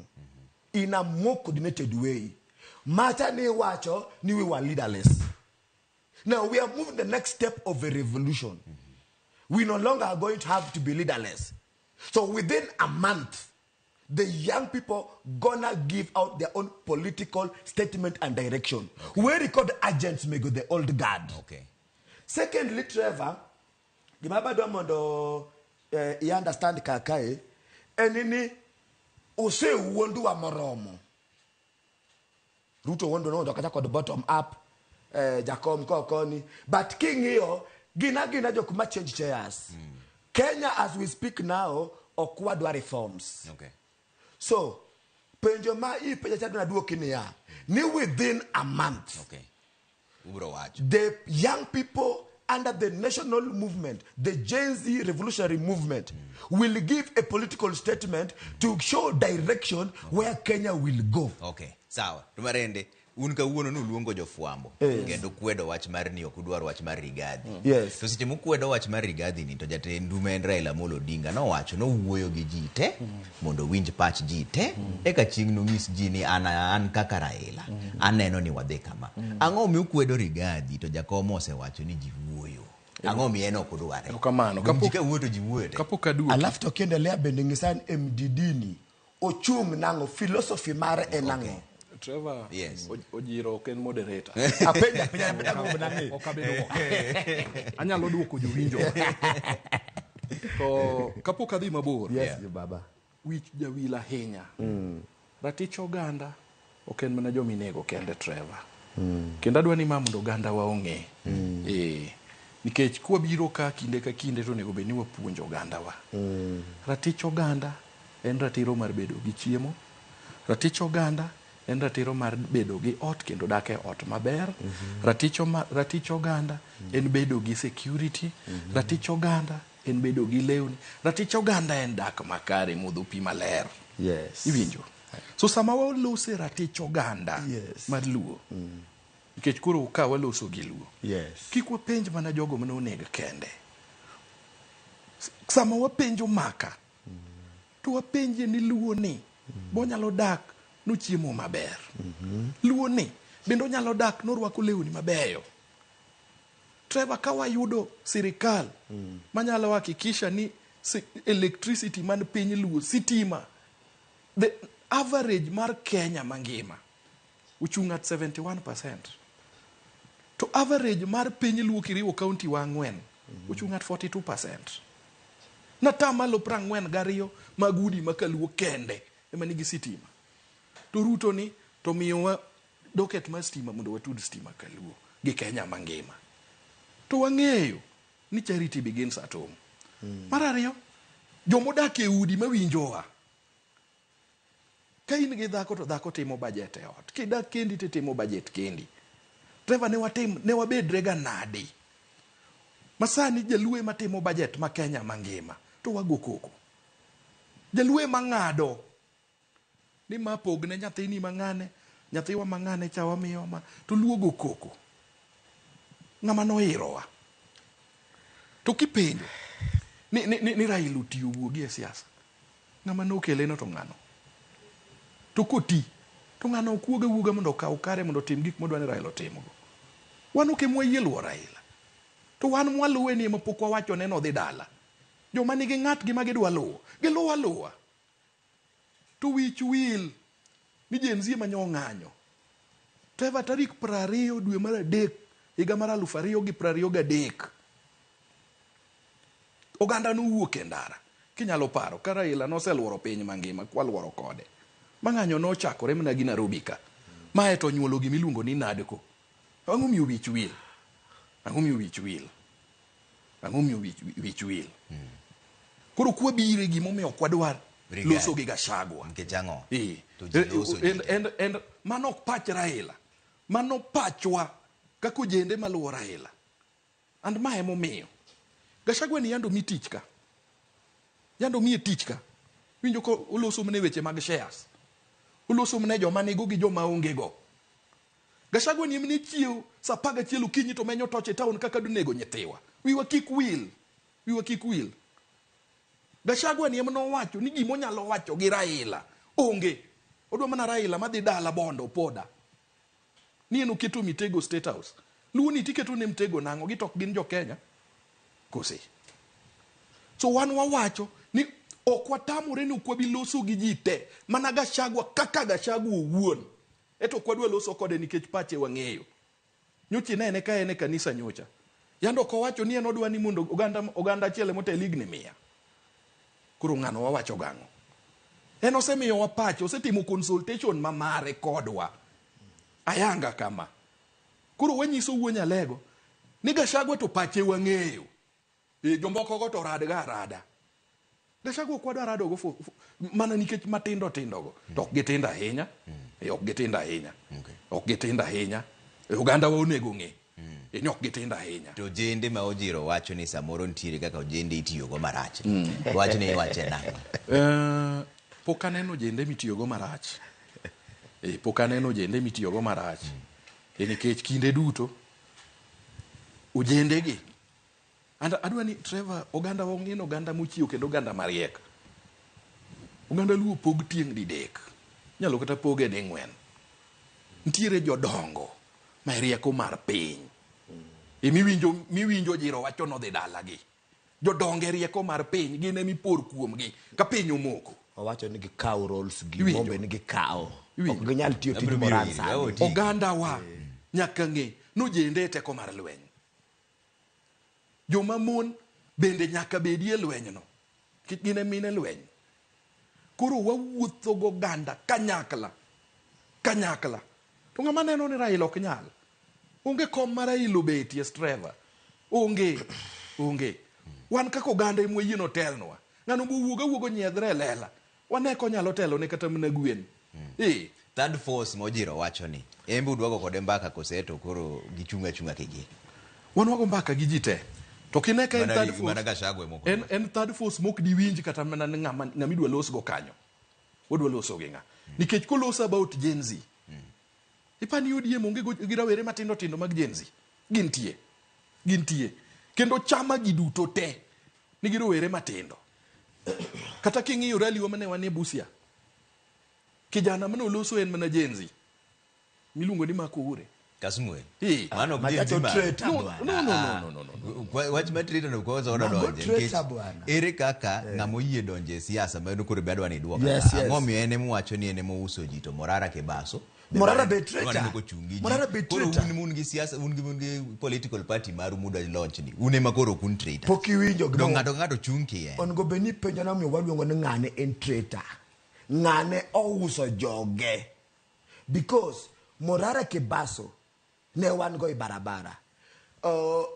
in a more coordinated way. Macha ni wacho ni we were leaderless. Now we are moving the next step of a revolution. We no longer are going to have to be leaderless. So within a month, the young people gonna give out their own political statement and direction. We record agents may go the old guard. Okay. Secondly, Trevor, gima badwa mondo i understand kakae, en ni osewuondwa moromo. Ruto wuondo nondo kata kod bottom up, Jakom kokoni, but king'iyo gina jok ma change chairs. Kenya as we speak now ok wadwa reforms. Okay. So penjo ma ipenja cha naduoki niya, ni within a month Okay. Ubro wacho. the young people under the national movement, the Gen Z revolutionary movement, will give a political statement to show direction where Kenya will go. Okay, sawa. To Marende, un kawuono nuluongo jofwambo Yes. kendo kwedo wach mar ni ok udwar wach mar Rigathi. Yes. To seche mukwedo wach mar Rigathi ni to jatendu ma en Raila Amolo Odinga nowacho nowuoyo gi ji te mondo owinj pach ji te eka chieng' nonyis ji ni an kaka Raila aneno ni wadhi kama. Ang'o omiyo ukwedo Rigathi to jakom osewacho ni ji wuoyo? Ang'o omiyo en ok odware? Erokamano. Kuom ji ka wuoyo to ji wuoyo te. Kapok aduoki. Alafu to kiendelea bende ng'isa ni MDD ni ochung' nang'o, philosophy mare en ang'o? Trevor, Yes. Ojiro ok en moderator. Apenja mondo ang'e. Ok abedo go. Anyalo duoko jowinjo. To kapok adhi mabor, Yes, baba. wich jawil ahinya. Ratich oganda ok en mana jominego kende, Trevor. Kendo adwa ni ma mondo oganda wa ong'e. Nikech kwabiro ka kinde ka kinde to onego bed ni wapuonjo oganda wa. Ratich oganda en ratiro mar bedo gi chiemo. Ratich oganda en ratiro mar bedo gi ot kendo dak e ot maber. Ratich oganda en bedo gi security. Ratich oganda en bedo gi lewni. Ratich oganda en dak makare, modho pi maler. Yes. Iwinjo? So sama walose ratich oganda mar Luo, nikech koro ka waloso gi Luo, Yes. kik wapenj mana jogo mane oneg kende. Sama wapenjo maka, To wapenje ni Luo ni bonyalo dak nochiemo maber. Luo ni bende onyalo dak norwako lewni mabeyo. Trevor, ka wayudo sirikal manyalo hakikisha ni electricity man piny Luo, sitima, the average mar Kenya mangima ochung' at 71%. To average mar piny Luo kiriwo county wa ang'wen ochung' at 42%. Natamalo 42 mag udi ma kaluo kende ema nigi sitima. To Ruto ni to miyowa docket mar stima mondo watud stima kaluo gi Kenya mangima. To wang'eyo ni charity begins at home. Mar ariyo, jomodak e udi mawinjowa. Ka in gi dhako to dhako timo budget e ot. Kidak kendi to itimo budget kendi. Trevor, ne watim, ne wabedre ga nadi? Masani jaluo ema timo budget ma Kenya mangima to wago koko. Jaluo ema ng'ado ni ma pogne nyathini mang'ane, nyathiwa mang'ane cha wamiyo ma, to luo go koko. Ng'ama noirowa. To kipenjo ni Raila otiyo wuogi e siasa. Ng'ama nokele no to ng'ano? To koti, to ng'ano ok wuog awuoga mondo okaw kare mondo otim gik modwa ni Raila otimgo. Wan ok ema wayie luwo Raila. To wan mwaluwe ni ema pok wawacho ne nodhi dala. Joma nigi ng'atgi ma gidwa luwo, giluwo aluwa. To wich wil ni Gen Z ema nyo ng'anyo. Trevor, tarik 20 dwe mar 3 higa mar 2023. Oganda nowuok e ndara. Kinyalo paro ka Raila noseluoro piny mangima kwaluoro kode. Ma ng'anyo nochakore mana gi Nairobi ka. Mae to onyuolo gima iluongo ni NADCO. Ang'o miyo wich wil? Ang'o miyo wich wil? Ang'o miyo wich wil? Koro kwabire gimomiyo ok wadwar loso gi Gachagua. Nikech ang'o? To ji loso And mano ok pach Raila. Mano pachwa kaka ojende maluwo Raila. And ma emomiyo. Gachagua ni yando mi tich ka. Yando miye tich ka. Winjo ko oloso mne weche mag shares. Oloso mne joma nigo gi joma onge go. Gachagua ni emne chiew sa 11 okinyi to menyo toch e town kaka donego nyithiwa. Wiwa kik wil. Wiwa kik wil. Gachagua ni emne owacho ni gima onyalo wacho gi Raila onge. Odwa mana Raila madhi dala Bondo poda. Ni en oketo mitego State House. Luo ni tiketo ne mtego nang'o gi to ok gin jo Kenya. Kose. So wan wawacho ni ok watamore ni ok wabi loso gi ji te. Mana Gachagua kaka Gachagua owuon. Eto ok wadwa loso kode nikech pache wang'eyo. Nyocha inene ka en e kanisa nyocha. Yando ok owacho ni en odwa ni mondo oganda achiel ema otel higni 100. Koro ng'ano wawacho gang'o? En osemiyowa pache, osetimo consultation ma mare kodwa. Ayanga kama. Koro wanyiso wuo Nyalego ni Gachagua to pache wang'eyo. Jomoko go to radga arada. Gachagua ok wadwa rado go mana nikech matindo tindo go. To ok gitindo ahinya. Ok gitindo ahinya. Ok gitindo ahinya. Oganda wa onego ng'e. Ni ok gitindo ahinya. To ojende ma Ojiro wacho ni samoro nitiere kaka ojende itiyogo marach. Wach ni iwache nang'o? Pok aneno ojende mitiyogo marach. Pok aneno ojende mitiyogo marach. Nikech kinde duto ojende gi. And adwa ni Trevor, oganda wa ong'e ni oganda mochiew kendo oganda mariek. Oganda Luo pog tieng' didek. Inyalo kata poge ding'wen. Nitiere jodongo ma rieko mar piny. Miwinjo Ojiro wacho nodhi dalagi. Jodongo e rieko mar piny gin ema ipor kuomgi ka piny omoko. Owacho ni gikaw roles gi, Iwinjo? mombe ni gikaw. Iwinjo? Ok ginyal tiyo tij Abiro moran biro iri, sani. aoti. Oganda wa nyaka ng'e ni ojende e teko mar lweny. Joma mon bende nyaka bedie lwenyno. Nikech gin e mine lweny. Koro wawuotho goganda kanyakla. Kanyakla. To ng'ama neno ni Raila ok nyal. Onge kom ma Raila obetie, Trevor. Onge. Onge. Wan kaka oganda ema wayie notelnwa. Ng'ano bo wuog awuoga onyiedhre e lela. Wane konyalo telo ne kata mana gwen. Third force ma Ojiro wacho ni, en be udwago kode mbaka kose to koro gichung' achung'a kigi? Wan wago mbaka gi ji te. To kine ka en Mana third ri- force, mana Gachagua ema ok en third force mok diwinj kata mana ni ng'ama idwa losgo kanyo. Wadwa loso gi ng'a? Nikech koloso about Gen Z. Ipani ODM onge gi rawere matindo tindo mag Gen Z. Gintie. Gintie. Kendo chama gi duto te nigi rowere matindo. Kata king'iyo rally wa mane wan e Busia, kijana mane oloso en mana Gen Z miluongo ni Mark Oure. Kasmuel. Eh. Mano ok Machacho Gen Z man. traitor No, bwana. no, no, no, no, no, no. Wach mar traitor no kwanza wadwa Mago donje. traitor nikech bwana. Ere kaka ng'ama oyie donje e siasa ma koro be adwa ni iduoka. Yes, yes. Ang'o miyo en emowacho ni en emouso ji to Morara Kebaso. be Morara waneno- be traitor. waneno kochung' gi ji. Morara be Koro traitor. un un gi siasa un gi un gi political party maru mudwa launch ni. Un ema koro ok un traitor. Pok iwinjo gima- Dong ng'ato ka ng'ato chung' kiye. Onego bed ni penjo na omiyo waluongo ni ng'ane en traitor. Ng'ane ouso joge. Because Morara Kebaso ne wan go e barabara.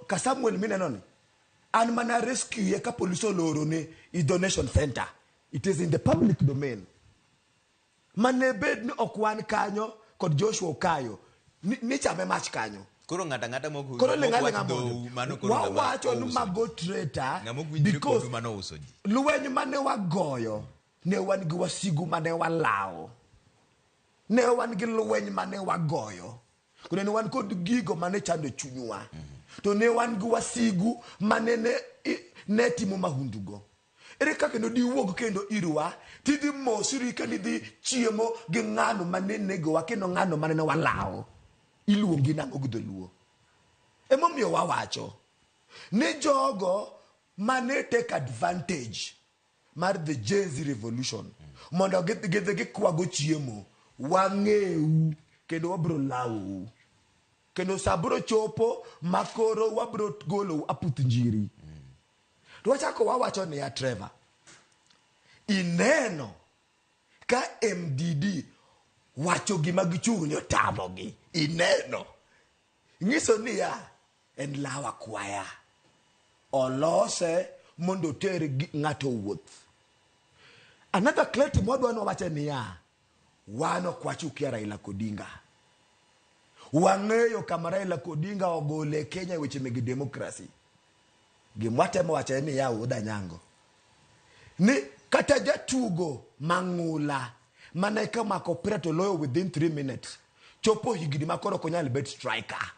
Ka Samuel mineno ni, an mana rescue ye ka police oloro ne i donation center. It is in the public domain. Mane bed ni ok wan kanyo kod Joshua Okayo, ni chame mach kanyo. Koro ng'ato ang'ata mok Koro ling' mok wach aling'a dhou, mondo. mano koro ng'ama Wawacho ni ouso ji. mago traitor Ng'ama ok winjre because kodu mano ouso ji. lweny mane wagoyo ne wan gi wasigu mane walawo. Ne wan gi lweny mane wagoyo. Kendo ne wan kod gigo mane chando chunywa. To ne wan gi wasigu mane ne timo mahundugo. Ere kaka kendo diwuog kendo irwa, tidhi mosri kendo idhi chiemo gi ng'ano mane negowa kendo ng'ano mane ne walawo. Iluongi nang'o gi dholuo? Emomiyo wawacho ni jogo mane take advantage mar the Gen Z revolution mondo gidhi gikwago chiemo, wang'eu kendo wabro lawou. Kendo sa bro chopo makoro wabro golou aputh njiri. To wachako wawacho niya, Trevor, ineno ka MDD wacho gima gichung' ni otamogi, ineno. Nyiso niya, en law akwaya. Olose mondo oter ng'ato wuoth. Another clarity mwadwa ni wawache niya, wan ok wachukia Raila Odinga. Wang'eyo kama Raila Odinga ogole Kenya e weche meg democracy. Gima watemo wacho en niya, Wuod Anyango, ni kata jatugo mang'ula mane ka mako opira to loyo within 3 minutes, chopo higni ma koro ok onyal bet striker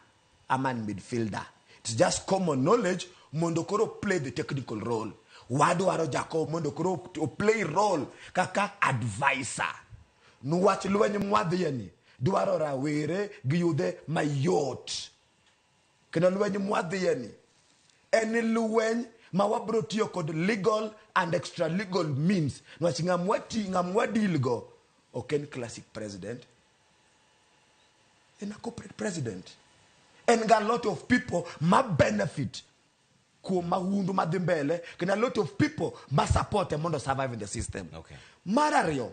ama midfielder. It's just common knowledge mondo koro play the technical role. Wadwaro Jacob mondo koro o play role kaka advisor. Nwach lweny mwadhiye ni dwaro rawere gi yudhe mayot. Kendo lweny mwadhiye ni en lweny ma wabro tiyo kod legal and extra legal means. Nwach ng'ama deal go ok en classic president, en a corporate president. En ga lot of people ma benefit kuom mahundu madhi mbele, kendo a lot of people ma support mondo survive in the system. Mar ariyo,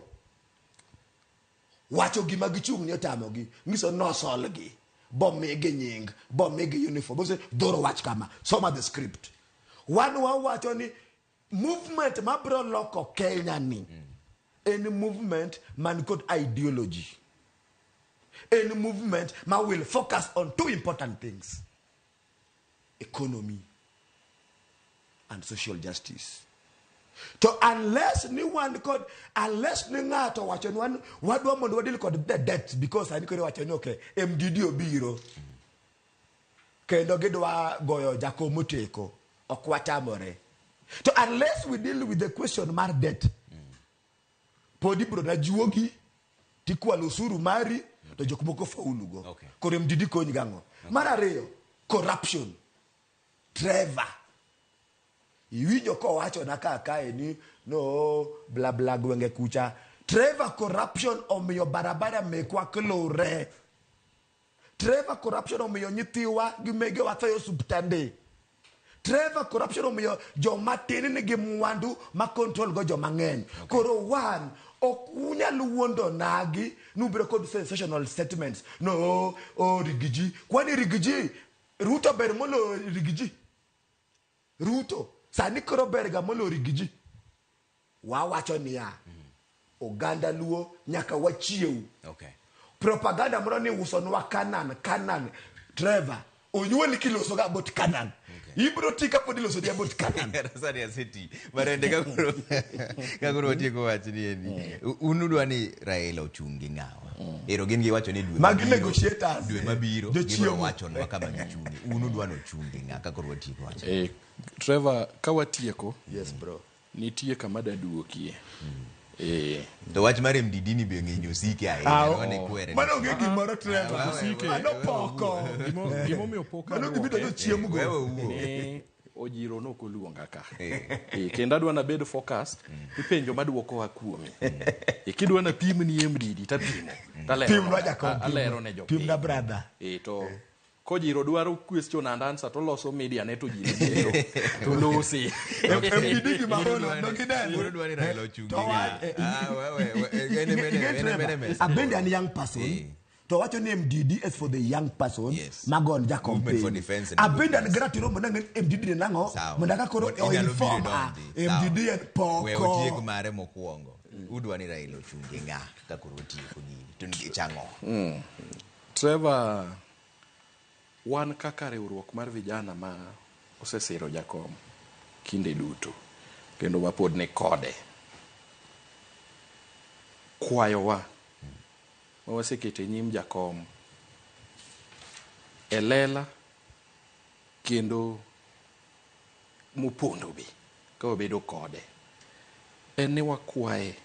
wacho gima gichung' ni otamogi, nyiso nosolgi, bomigi nying, bomigi uniform, bose dhoro wach kama, soma the script. Wan wawacho ni movement mabro loko Kenya ni en movement man kod ideology. En movement ma will focus on two important things: economy and social justice. To unless ni wan kod, unless ni ng'ato wacho ni wan wadwa mondo wadil kod the debt, because sani koro wacho ni okay, MDD obiro kendo gidwa goyo Jakom Oteko, ok watamore. To unless we deal with the question mar debt, pod ibro na juogi tikwalo osuru mari to jok moko faulu go. Koro MDD konyi gang'o? Mar ariyo, corruption. Trevor, iwinjo kowacho na ka kae ni no bla bla gwenge kucha. Trevor, corruption omiyo barabara mekwa klore. Trevor, corruption omiyo nyithiwa gi megewa tho e osuptande. Trevor, corruption omiyo joma tin nigi mwandu ma control go joma ng'eny. Koro wan ok unyal wuondo nagi ni ubiro kod sensational statements. No, oh, Rigiji. Kwani Rigiji, Ruto ber moloyo Rigiji? Ruto sani koro ber ga moloyo Rigiji. Wawacho niya, oganda Luo nyaka wachiew. Propaganda moro ni usonwa Canaan, Canaan. Trevor, onyuoli kiloso ga about Canaan. Ibro ti kapod iloso di about Canaan. Sani aseti. Marende ka koro watieko wach ni endi. Un udwa ni Raila ochung' gi ng'awa. Ero gin giwacho ni dwe Magi mabiro, negotiators. dwe mabiro, Jochiemo. gibiro wachonwa kama gichung'e. Un udwa ni ochung' gi ng'a ka koro watieko wach. Trevor, ka watieko, Yes, bro. Nitie kama daduokie. Eh. To wach mar MDD ni be ng'eny osike ahinya. Ah, Wane kwere. Mano onge gimoro Trevor. Ah, Osike. Mano poko. Gimomiyo pok Mano gimido aduoke, jochiemgo. Wewe wuo. ni Ojiro nok oluonga ka. Eh, kendo adwa nabed focused ipenjo maduokowa kuome. Eh, kidwa napim ni MDD tapimo. Talero. Pimnwa jakom. Alero ne jopiny. Pimna brother. Eh, to kojiro dwaro question and answer to loso media ne to ji biro to losi. MDD gima hono no gineno. Wuod dwa ni Raila ochung' To gi wa- ng'a? Ah, wewe, we- en eme- en eme- Abende an young person. To wacho ni MDD is for the young person. Yes. Magon jakom Movement for piny. Defense and Abende an gratiro mondo ang'e MDD ni nang'o. Sawa. Mondo aka koro Mondo inyalo biro inform a idonji. Sawa. MDD en We otiek poko. mare mokwongo. Udwa ni Raila ochung' gi ng'a ka koro otieko gini? To nikech ang'o? Trevor, wan kaka riwruok mar vijana ma osesiro jakom kinde duto kendo wapod ni kode kwayowa ma waseketo e nyim jakom e lela kendo mopondo be ka wabedo kode en ni wakwaye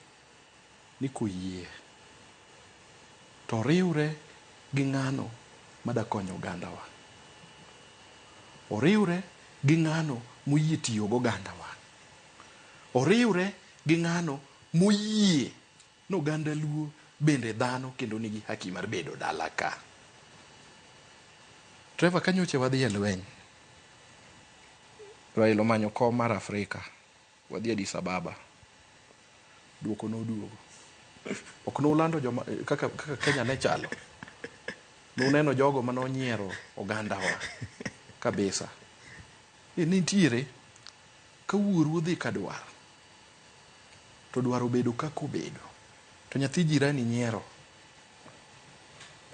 ni koyie to riwre gi ng'ano madakonyo ogandawa. Oriwre gi ng'ano moyie tiyo gogandawa. Oriwre gi ng'ano moyie ni oganda Luo bende dhano kendo nigi haki mar bedo dala ka. Trevor, kanyocha wadhi e lweny, Raila omanyo kom mar Afrika, wadhi Addis Ababa, duoko noduogo. Ok nolando joma kaka, kaka Kenya ne chalo. Nuneno jogo manonyiero ogandawa kabisa. E, nitiere ka wuoru odhi ka dwar to dwar obedo kaka obedo to nyathi jirani nyiero.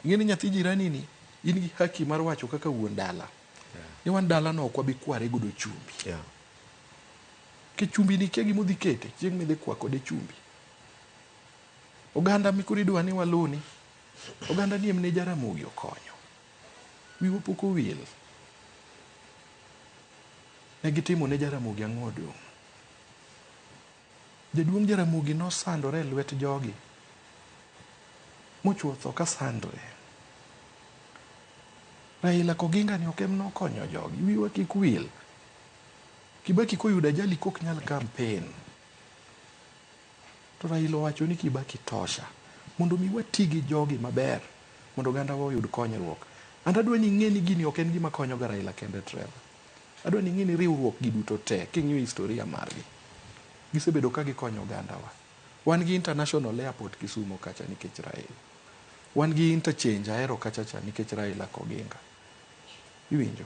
Ing'e ni nyathi jirani ni in gi haki mar wacho kaka wuon dala. Ni wan dala no ok wabi kware godo chumbi. Ke chumbi ni kia gima odhi kete chieng' midhi kwa kode chumbi. Oganda mikoro idwa ni waluni oganda ni emne Jaramogi okonyo. Wiwa pok owil. Ne gitimo ne Jaramogi ang'o dong'? Jaduong' Jaramogi nosandore e lwet jogi mochuo tho ka sandre. Raila Koginga ni ok em nokonyo jogi. Wiwa kik wil. Kibaki koyudo ajali kok nyal campaign. To Raila owacho ni Kibaki tosha. Mondo mi wati gi jogi maber mondo oganda wa oyud konyruok. And adwa ni ing'e ni gini ok en gima konyo ga Raila kende Trevor. Adwa ni ing'e ni riwruok gi duto te king'iyo historia margi. Gisebedo ka gikonyo ogandawa. Wan gi international airport Kisumu kacha nikech Raila. Wan gi interchange Ahero kacha cha nikech Raila Koginga. Iwinjo?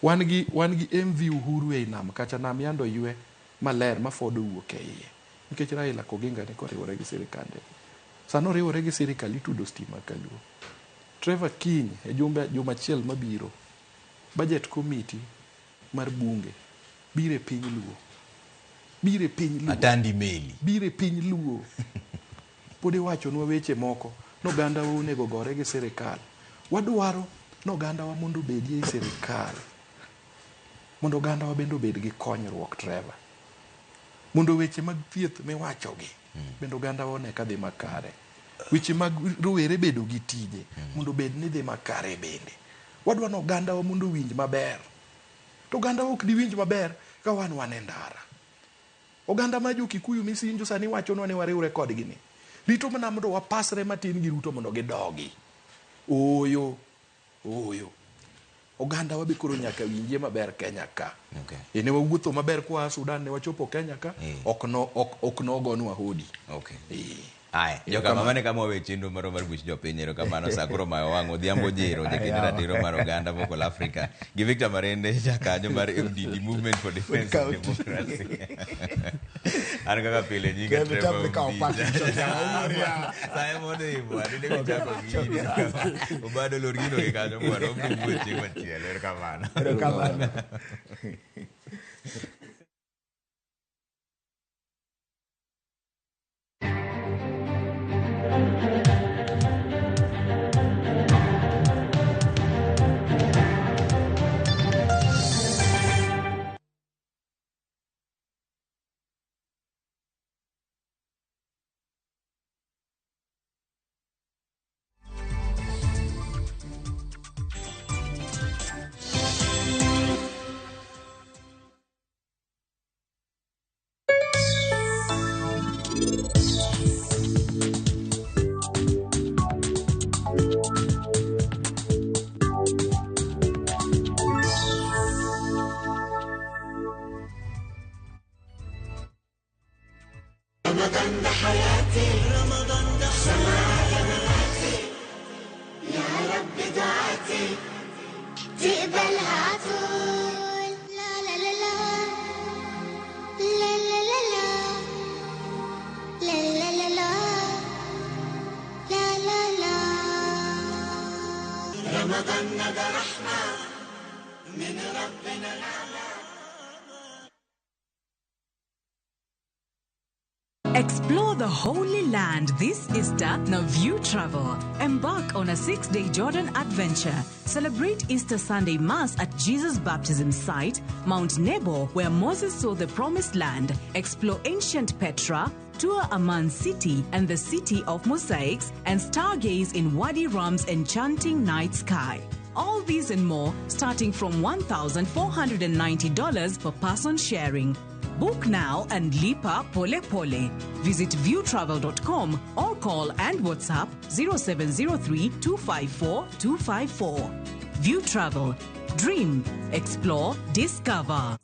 Wan gi MV Uhuru ei nam kacha nam yando ywe maler ma Ford owuok e iye. Nikech Raila Koginga ne koriwore gi sirikande. Sano oriwore gi sirikal itudo stima kaluo. Trevor kiny e jumbe juma achiel mabiro budget committee mar bunge biro e piny Luo. Biro e piny Luo. Atandi meli. Biro e piny Luo. Pod iwachonwa weche moko ni oganda wa onego gore gi sirikal. Wadwaro ni oganda wa mondo obedie e sirikal. Mondo oganda wa bende obed gi konyruok Trevor. Mondo weche mag thieth miwachogi bende oganda wa one ka dhi makare. Weche mag rowere bedo gi tije mondo obed ni dhi makare bende. Wadwa ni oganda wa mondo owinj maber. To oganda wa ok diwinj maber ka wan wan e ndara. Oganda ma jo Kikuyu misinjo sani wachonwa ni wariwre kodgi ni. Rito mana mondo wapasre matin gi Ruto mondo gidogi. Ooyo, ooyo. Oganda wa be koro nyaka winjie maber Kenya ka. Okay. E ne wawuotho maber kwa Sudan ne wachopo Kenya ka ok nogonwa hodi. Okay. Aya, joka mama ne kama wawe chenro marwa mar buch jopiny erokamano sa koro mayo wang' Odhiambo Jero jakend ratiro mar oganda Vocal Africa gi Victor Marende jakanyo mar MDD Movement for Defense of Democracy. An kaka pile nyinga Kevin Trevor Tamle kawo Ombija. parting shot ya Wuoria. Saye mondo ibwa, dine michako gini. Obado lor gino gi kanyo bwana, wabiro wuoyo chieng' machielo. Erokamano. Erokamano. رمضان ده رحمة من ربنا الأعلى. Explore the Holy Land this Easter na View Travel. Embark on a 6-day Jordan adventure. Celebrate Easter Sunday Mass at Jesus' baptism site, Mount Nebo, where Moses saw the Promised Land. Explore ancient Petra, tour Amman City and the City of Mosaics, and stargaze in Wadi Rum's enchanting night sky. All these and more starting from $1,490 per person sharing. Book now and lipa pole pole. Visit viewtravel.com or call and WhatsApp 0703 254 254. View Travel. Dream, explore, discover.